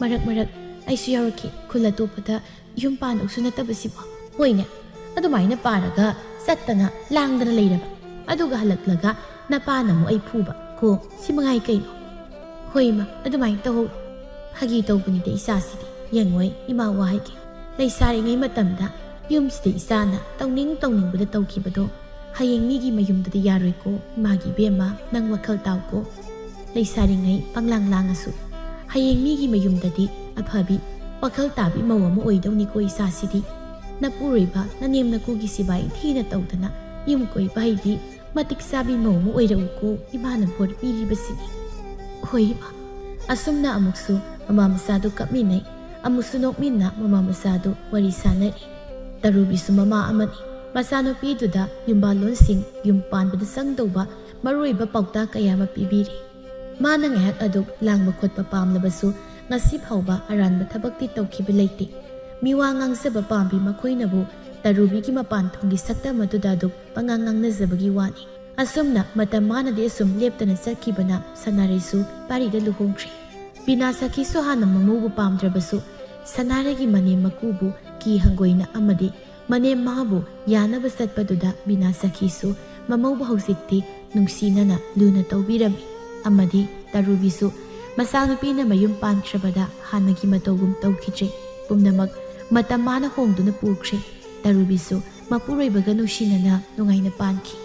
ꯃꯔꯛ ꯃꯔꯛ ꯑꯩꯁꯨ ꯌꯥꯎꯔꯛꯈꯤ ꯈꯨꯜ ꯑꯇꯣꯞꯄꯗ ꯌꯨꯝ ꯄꯥꯟꯗꯧꯁꯨ ꯅꯠꯇꯕꯁꯤꯕꯨ꯫" "ꯍꯣꯏꯅꯦ, ꯑꯗꯨꯃꯥꯏꯅ ꯄꯥꯔꯒ ꯆꯠꯇꯅ ꯂꯥꯡꯗꯅ ꯂꯩꯔꯕ, ꯑꯗꯨꯒ ꯍꯜꯂꯛꯂꯒ ꯅꯄꯥꯅ ꯑꯃꯨꯛ ꯑꯩ ꯐꯨꯕ꯫ ꯀꯣ, ꯁꯤ ꯃꯉꯥꯏ ꯀꯩꯅꯣ?" "ꯍꯣꯏ ꯏꯃꯥ, ꯑꯗꯨꯃꯥꯏꯅ ꯇꯧꯍꯧꯔꯣ꯫" "ꯐꯥꯒꯤ ꯇꯧꯕꯅꯤꯗ ꯏꯆꯥꯁꯤꯗꯤ꯫ ꯌꯦꯡꯉꯣꯏ ꯏꯃꯥ ꯋꯥ ꯍꯥꯏꯒꯦ꯫ ꯂꯩꯁꯥꯔꯤꯉꯩ ꯃꯇꯝꯗ ꯌꯨꯝꯁꯤꯗ ꯏꯆꯥꯅ ꯇꯧꯅꯤꯡ ꯇꯧꯅꯤꯡꯕꯗ ꯇꯧꯈꯤꯕꯗꯣ ꯍꯌꯦꯡ ꯃꯤꯒꯤ ꯃꯌꯨꯝꯗꯗꯤ ꯌꯥꯔꯣꯏꯀꯣ꯫ ꯏꯃꯥꯒꯤ ꯏꯕꯦꯝꯃ, ꯅꯪ ꯋꯥꯈꯜ ꯇꯥꯎꯀꯣ꯫ ꯂꯩꯁꯥꯔꯤꯉꯩ ꯄꯪꯂꯥꯡ ꯂꯥꯡꯉꯁꯨ ꯍꯌꯦꯡ ꯃꯤꯒꯤ ꯃꯌꯨꯝꯗꯗꯤ ꯑꯐꯕꯤ, ꯋꯥꯈꯜ ꯇꯥꯕꯤ ꯃꯧ ꯑꯃ ꯑꯣꯏꯗꯧꯅꯤꯀꯣ ꯏꯆꯥꯁꯤꯗꯤ꯫ ꯅꯄꯨꯔꯣꯏꯕ, ꯅꯅꯦꯝ ꯅꯀꯨꯒꯤ ꯁꯤꯕꯥꯏ ꯏꯟꯊꯤꯅ ꯇꯧꯗꯅ, ꯌꯨꯝ ꯀꯣꯏꯕ ꯍꯩꯕꯤ, ꯃꯇꯤꯛ ꯆꯥꯕꯤ ꯃꯧ ꯑꯃ ꯑꯣꯏꯔꯛꯎꯀꯣ, ꯏꯃꯥꯅ ꯕꯣꯔ ꯄꯤꯔꯤꯕꯁꯤꯅꯤ꯫ ꯍꯣꯏ ꯏꯃꯥ꯫ ꯑꯁꯨꯝꯅ ꯑꯃꯨꯛꯁꯨ ꯃꯃꯥ ꯃꯆꯥꯗꯨ ꯀꯞꯃꯤꯟꯅꯩ, ꯑꯃꯨꯛꯁꯨ ꯅꯣꯛꯃꯤꯟꯅ ꯃꯃꯥ ꯃꯆꯥꯗꯨ ꯋꯥꯔꯤ ꯁꯥꯟꯅꯔꯤ꯫ ꯇꯔꯨꯕꯤꯁꯨ ꯃꯃꯥ ꯑꯃꯅꯤ꯫ ꯃꯆꯥꯅꯨꯄꯤꯗꯨꯗ ꯌꯨꯝꯕꯥꯜꯂꯣꯟꯁꯤꯡ ꯌꯨꯝ ꯄꯥꯟꯕꯗ ꯆꯪꯗꯧꯕ ꯃꯔꯨꯑꯣꯏꯕ ꯄꯥꯎꯇꯥꯛ ꯀꯌꯥ ꯑꯃ ꯄꯤꯕꯤꯔꯤ꯫ ꯃꯥꯅ ꯉꯥꯏꯍꯥꯛ ꯑꯗꯨ ꯂꯥꯡꯕ ꯈꯣꯠꯄ ꯄꯥꯝꯂꯕꯁꯨ ꯉꯁꯤ ꯐꯥꯎꯕ ꯑꯔꯥꯟꯕ ꯊꯕꯛꯇꯤ ꯇꯧꯈꯤꯕ ꯂꯩꯇꯦ꯫ ꯃꯤꯋꯥ ꯉꯥꯡꯖꯕ ꯄꯥꯝꯕꯤ ꯃꯈꯣꯏꯅꯕꯨ ꯇꯔꯨꯕꯤꯒꯤ ꯃꯄꯥꯟ ꯊꯣꯡꯒꯤ ꯁꯛꯇꯝ ꯑꯗꯨꯗ ꯑꯗꯨꯝ ꯄꯉꯥꯡ ꯉꯥꯡꯅꯖꯕꯒꯤ ꯋꯥꯅꯤ꯫ ꯑꯁꯨꯝꯅ ꯃꯇꯝ ꯃꯥꯅꯗꯤ ꯑꯁꯨꯝ ꯂꯦꯞꯇꯅ ꯆꯠꯈꯤꯕꯅ ꯁꯅꯥꯔꯩꯁꯨ ꯄꯥꯔꯤꯗ ꯂꯨꯍꯣꯡꯈ꯭ꯔꯦ꯫ ꯕꯤꯅꯥ ꯁꯈꯤꯁꯨ ꯍꯥꯟꯅ ꯃꯃꯧꯕꯨ ꯄꯥꯝꯗ꯭ꯔꯕꯁꯨ ꯁꯅꯥꯔꯩꯒꯤ ꯃꯅꯦꯝ ꯃꯀꯨꯕꯨ ꯀꯤ ꯍꯪꯒꯣꯏꯅ ꯑꯃꯗꯤ ꯃꯅꯦꯝ ꯃꯥꯕꯨ ꯌꯥꯅꯕ ꯆꯠꯄꯗꯨꯗ ꯕꯤꯅꯥ ꯁꯈꯤꯁꯨ ꯃꯃꯧꯕꯨ ꯍꯧꯖꯤꯛꯇꯤ ꯅꯨꯡꯁꯤꯅꯅ ꯂꯨꯅ ꯇꯧꯕꯤꯔꯝꯃꯤ꯫ ꯑꯃꯗꯤ ꯇꯔꯨꯕꯤꯁꯨ ꯃꯆꯥꯅꯨꯄꯤꯅ ꯃꯌꯨꯝ ꯄꯥꯟꯈ꯭ꯔꯕꯗ ꯍꯥꯟꯅꯒꯤ ꯃꯇꯧꯒꯨꯝ ꯇꯧꯈꯤꯗ꯭ꯔꯦ꯫ ꯄꯨꯝꯅꯃꯛ ꯃꯇꯝ ꯃꯥꯅ ꯍꯣꯡꯗꯨꯅ ꯄꯨꯈ꯭ꯔꯦ꯫ ꯇꯔꯨꯕꯤꯁꯨ ꯃꯄꯨꯔꯣꯏꯕꯒ ꯅꯨꯡꯁꯤꯅꯅ ꯅꯨꯡꯉꯥꯏꯅ ꯄꯥꯟꯈꯤ꯫